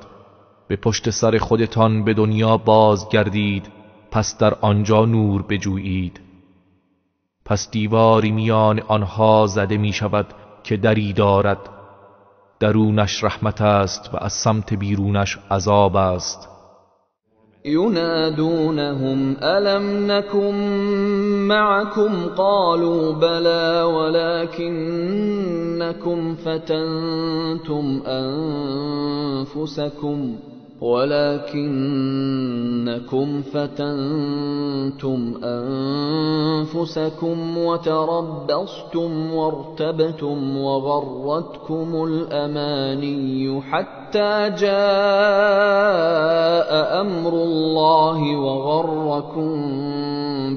به پشت سر خودتان به دنیا بازگردید، پس در آنجا نور بجویید. پس دیواری میان آنها زده می شود که دری دارد، درونش رحمت است و از سمت بیرونش عذاب است. ینادونهم الم نکن معکم قالوا بلی ولکنکم فتنتم انفسکم وتربصتم وارتبتم وغرتكم الأماني حتى جاء أمر الله وغركم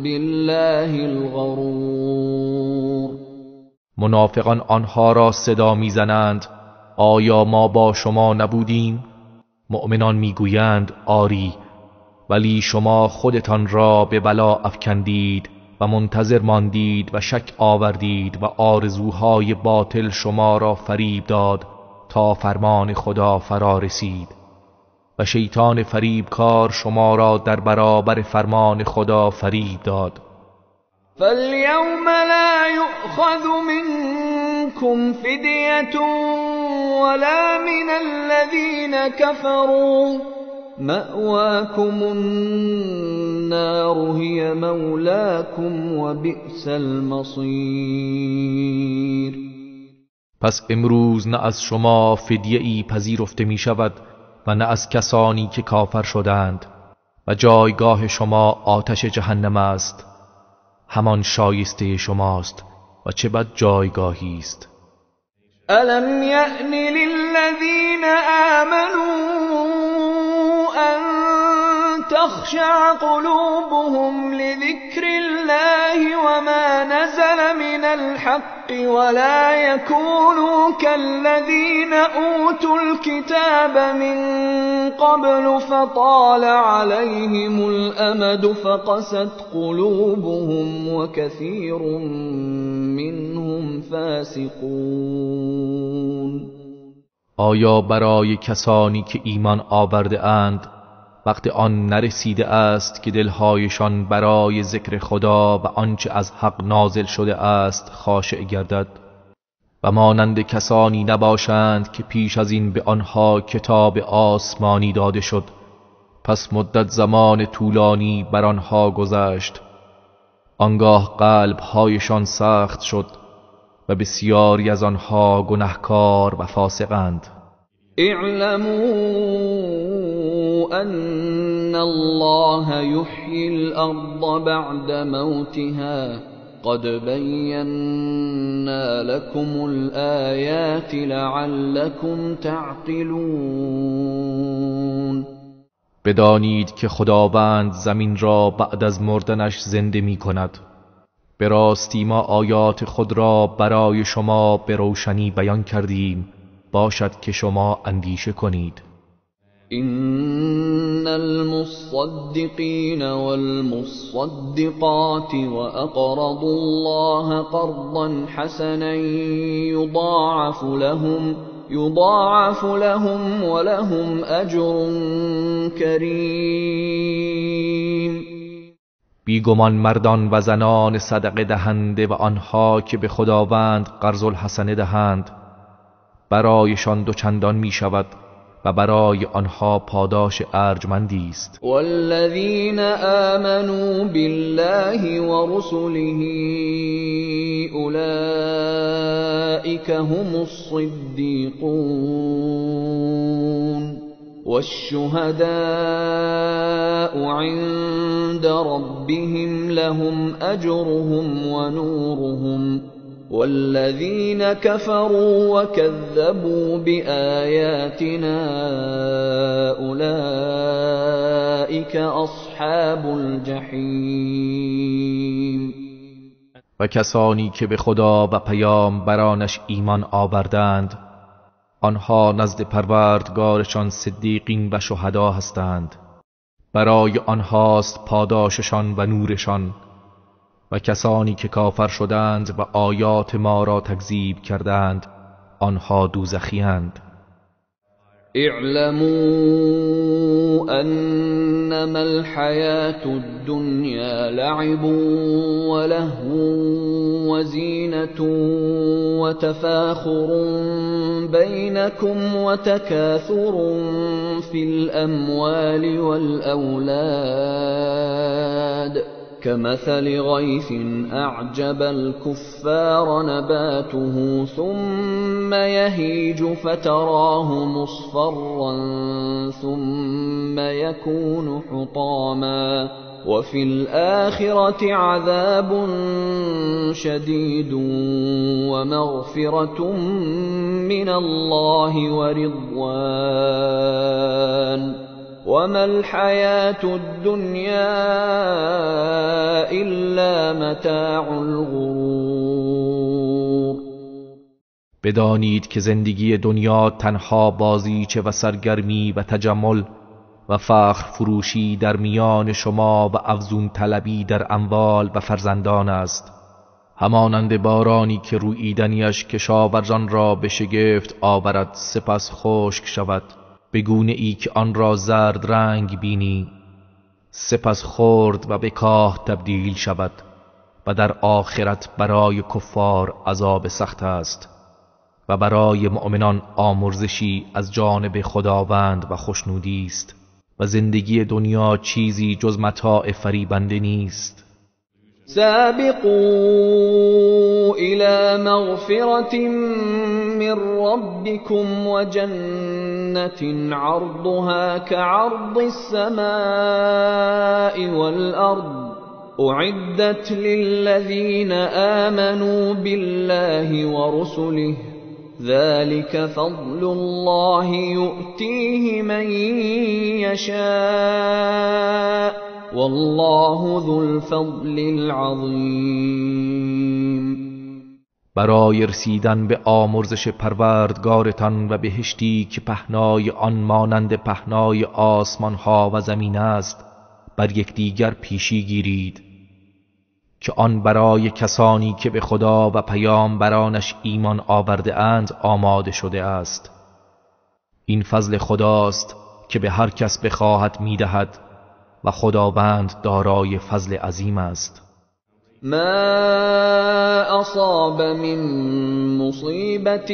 بالله الغرور. منافقان آنها را صدا میزنند آیا ما با شما نبودیم؟ مؤمنان میگویند آری، ولی شما خودتان را به بلا افکندید و منتظر ماندید و شک آوردید و آرزوهای باطل شما را فریب داد تا فرمان خدا فرا رسید و شیطان فریبکار شما را در برابر فرمان خدا فریب داد. فاليوم لا يؤخذ منكم فدية ولا من الذين كفروا مأواكم النار هي مولاكم وبئس المصير. پس امروز نه از شما فدیه‌ای پذیرفته می شود و نه از کسانی که کافر شدند و جایگاه شما آتش جهنم است، همان شایسته شماست و چه بد جایگاهی است. الم یأن للذین آمنوا ان تخشع قلوبهم لذکر الله وما نزل من الحق ولا يكونوا كالذین اوتوا الكتاب من قبل فطال عليهم الأمد فقست قلوبهم وكثير منهم فاسقون. آیا برای کسانی که ایمان آورده اند وقت آن نرسیده است که دلهایشان برای ذکر خدا و آنچه از حق نازل شده است خاشع گردد و مانند کسانی نباشند که پیش از این به آنها کتاب آسمانی داده شد، پس مدت زمان طولانی بر آنها گذشت، آنگاه قلبهایشان سخت شد و بسیاری از آنها گنهکار و فاسقند. اعلموا ان الله یحیی الارض بعد موتها قد بینا لكم الآیات لعلكم تعقلون. بدانید که خداوند زمین را بعد از مردنش زنده می کند. به راستی ما آیات خود را برای شما به روشنی بیان کردیم، باشد که شما اندیشه کنید. إن المصدقین والمصدقات وأقرضوا الله قرضا حسنا يضاعف لهم ولهم أجر كريم. بیگمان مردان و زنان صدقه دهنده و آنها که به خداوند قرض الحسنه دهند برایشان دوچندان می شود و برای آنها پاداش ارجمندی است. والذین آمنوا بالله ورسله اولئک هم الصدیقون والشهداء عند ربهم لهم اجرهم ونورهم والذین كفروا وكذبوا بآیاتنا اولئک اصحاب الجحیم. و کسانی که به خدا و پیامبرانش ایمان آوردند آنها نزد پروردگارشان صدیقین و شهدا هستند، برای آنهاست پاداششان و نورشان. و کسانی که کافر شدند و آیات ما را تکذیب کردند آنها دوزخی‌اند. اعلموا انما الحیاة الدنیا لعب ولهو وزینة وتفاخر بینکم وتکاثر فی الاموال والاولاد كمثل غيث أعجب الكفار نباته ثم يهيج فتراه مصفرا ثم يكون حطاما وفي الآخرة عذاب شديد ومغفرة من الله ورضوان وما الحياة الدنيا إلا متاع الغرور. بدانید که زندگی دنیا تنها بازیچه و سرگرمی و تجمل و فخر فروشی در میان شما و افزون طلبی در اموال و فرزندان است، همانند بارانی که روییدنیش کشاورزان را به شگفت آورد سپس خشک شود، به گونه ای که آن را زرد رنگ بینی، سپس خرد و به کاه تبدیل شود و در آخرت برای کفار عذاب سخت است و برای مؤمنان آمرزشی از جانب خداوند و خوشنودی است و زندگی دنیا چیزی جز متاع فریبنده نیست. سابقوا إلى مغفرة من ربكم وجنة عرضها كعرض السماء والأرض أعدت للذين آمنوا بالله ورسله ذلك فضل الله يؤتيه من يشاء والله ذو الفضل العظیم. برای رسیدن به آمرزش پروردگارتان و بهشتی که پهنای آن مانند پهنای آسمان ها و زمین است بر یکدیگر پیشی گیرید که آن برای کسانی که به خدا و پیامبرانش ایمان آورده اند آماده شده است. این فضل خداست که به هر کس بخواهد میدهد و خداوند دارای فضل عظیم است. ما اصاب من مصیبت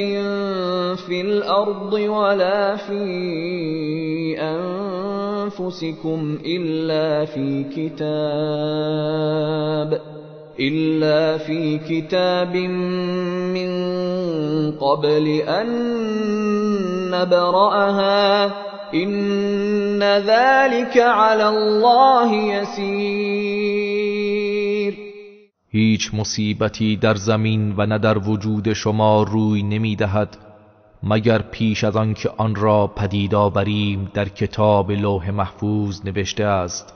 فی الارض ولا فی انفسکم الا فی کتاب من قبل ان نبرأها إن ذلك على الله يسير. هیچ مصیبتی در زمین و نه در وجود شما روی نمی دهد مگر پیش از آن که آن را پدید آوریم در کتاب لوح محفوظ نوشته است.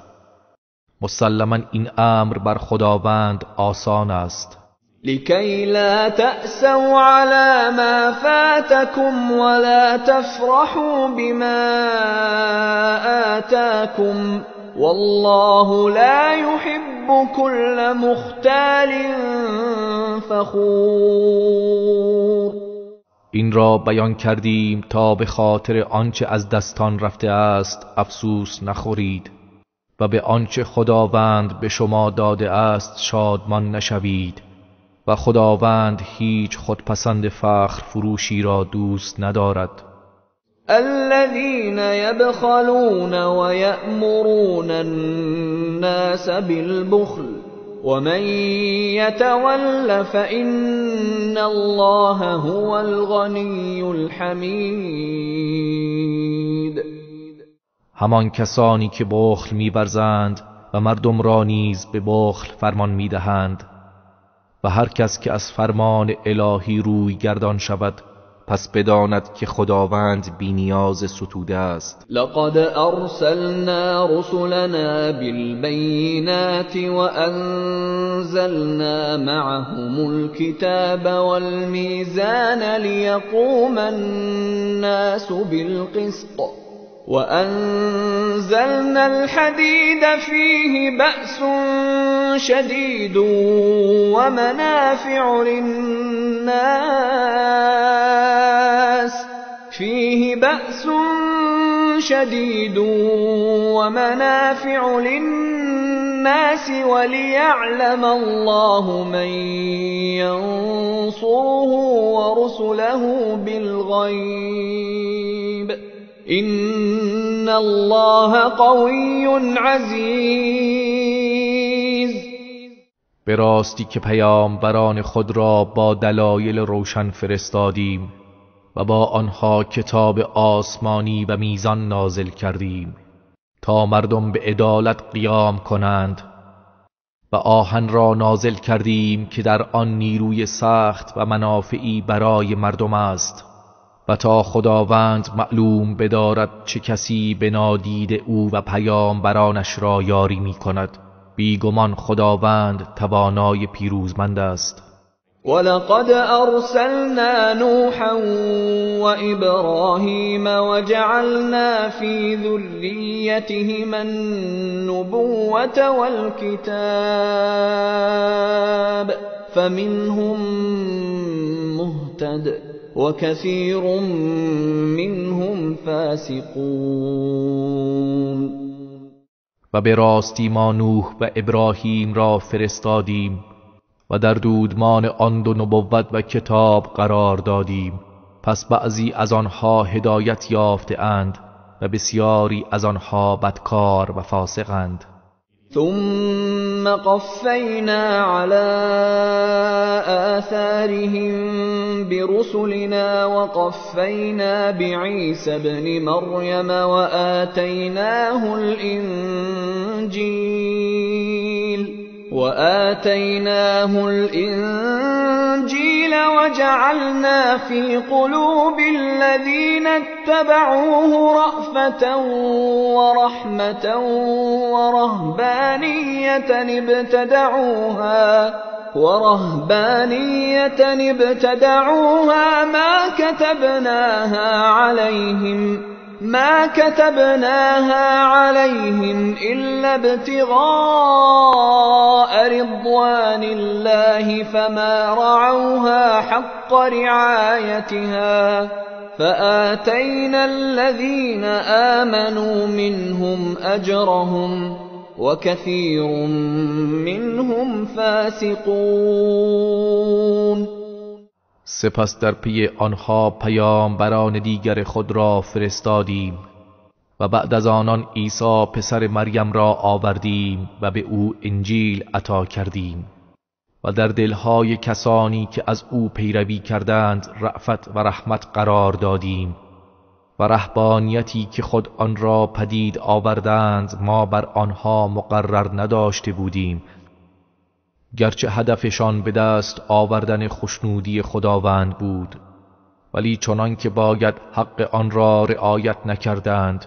مسلما این امر بر خداوند آسان است. لكي لا تأسوا على ما فاتكم ولا تفرحوا بما آتاكم والله لا يحب كل مختال فخور. این را بیان کردیم تا به خاطر آنچه از دستان رفته است افسوس نخورید و به آنچه خداوند به شما داده است شادمان نشوید و خداوند هیچ خودپسند فخر فروشی را دوست ندارد. الذين يبخلون ويأمرون الناس بالبخل ومن يتول فإن الله هو الغني الحمید. همان کسانی که بخل می‌ورزند و مردم را نیز به بخل فرمان می‌دهند و هر کس که از فرمان الهی روی گردان شود پس بداند که خداوند بی نیاز ستوده است. لقد ارسلنا رسلنا بالبينات وانزلنا معهم الكتاب والميزان ليقوم الناس بالقسط وأنزلنا الحديد فيه بأس شديد ومنافع للناس فيه بأس شديد ومنافع للناس وليعلم الله من ينصره ورسله بالغيب إن الله قوی عزیز. به راستی که پیامبران خود را با دلایل روشن فرستادیم و با آنها کتاب آسمانی و میزان نازل کردیم تا مردم به عدالت قیام کنند و آهن را نازل کردیم که در آن نیروی سخت و منافعی برای مردم است و تا خداوند معلوم بدارد چه کسی به نادید او و پیامبرانش را یاری می کند. بیگمان خداوند توانای پیروزمند است. ولقد ارسلنا نوحا وابراهیم وجعلنا في ذريتهما النبوة والكتاب فمنهم مهتد وكثير منهم فاسقون. و به راستی ما نوح و ابراهیم را فرستادیم و در دودمان آن دو نبوت و کتاب قرار دادیم، پس بعضی از آنها هدایت یافته اند و بسیاری از آنها بدکار و فاسقند. ثم قفینا على آثارهم برسلنا وقفینا بعیسی ابن مریم وآتیناه الإنجیل وجعلنا في قلوب الذين اتبعوه رأفة ورحمة ورهبانية ابتدعوها ما كتبناها عليهم إلا ابتغاء رضوان الله فما رعوها حق رعايتها فآتينا الذين آمنوا منهم أجرهم وكثير منهم فاسقون. سپس در پی آنها پیامبران دیگر خود را فرستادیم و بعد از آنان عیسی پسر مریم را آوردیم و به او انجیل عطا کردیم و در دلهای کسانی که از او پیروی کردند رأفت و رحمت قرار دادیم و رهبانیتی که خود آن را پدید آوردند ما بر آنها مقرر نداشته بودیم، گرچه هدفشان به دست آوردن خوشنودی خداوند بود، ولی چنان که باید حق آن را رعایت نکردند.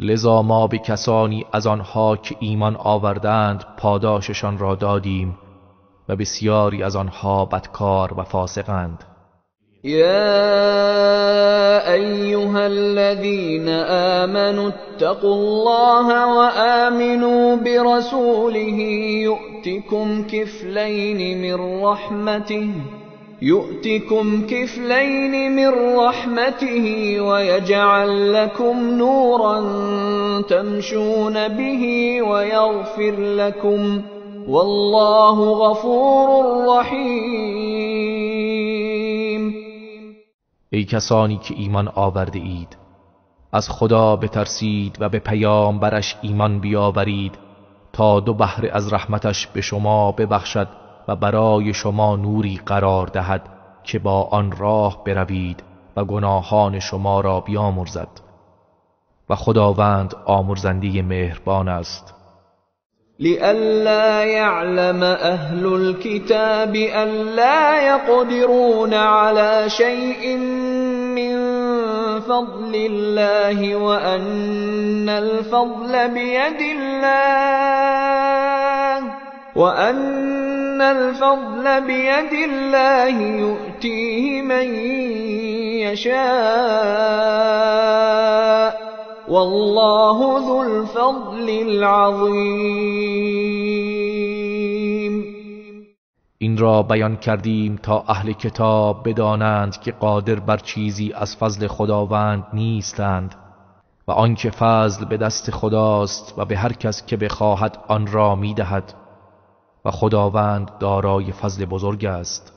لذا ما به کسانی از آنها که ایمان آوردند پاداششان را دادیم و بسیاری از آنها بدکار و فاسقند. یا ایها الذین آمنوا اتقوا الله وآمنوا برسوله يؤتكم كفلين من رحمته ويجعل لكم نورا تمشون به ويغفر لكم والله غفور رحیم. ای کسانی که ایمان آورده اید، از خدا بترسید و به پیامبرش ایمان بیاورید تا دو بهره از رحمتش به شما ببخشد و برای شما نوری قرار دهد که با آن راه بروید و گناهان شما را بیامرزد و خداوند آمرزنده مهربان است. لئلا يعلم أهل الكتاب ألا يقدرون على شيء من فضل الله وأن الفضل بيد الله يؤتيه من يشاء والله ذو الفضل العظیم. این را بیان کردیم تا اهل کتاب بدانند که قادر بر چیزی از فضل خداوند نیستند و آنکه فضل به دست خداست و به هر کس که بخواهد آن را میدهد و خداوند دارای فضل بزرگ است.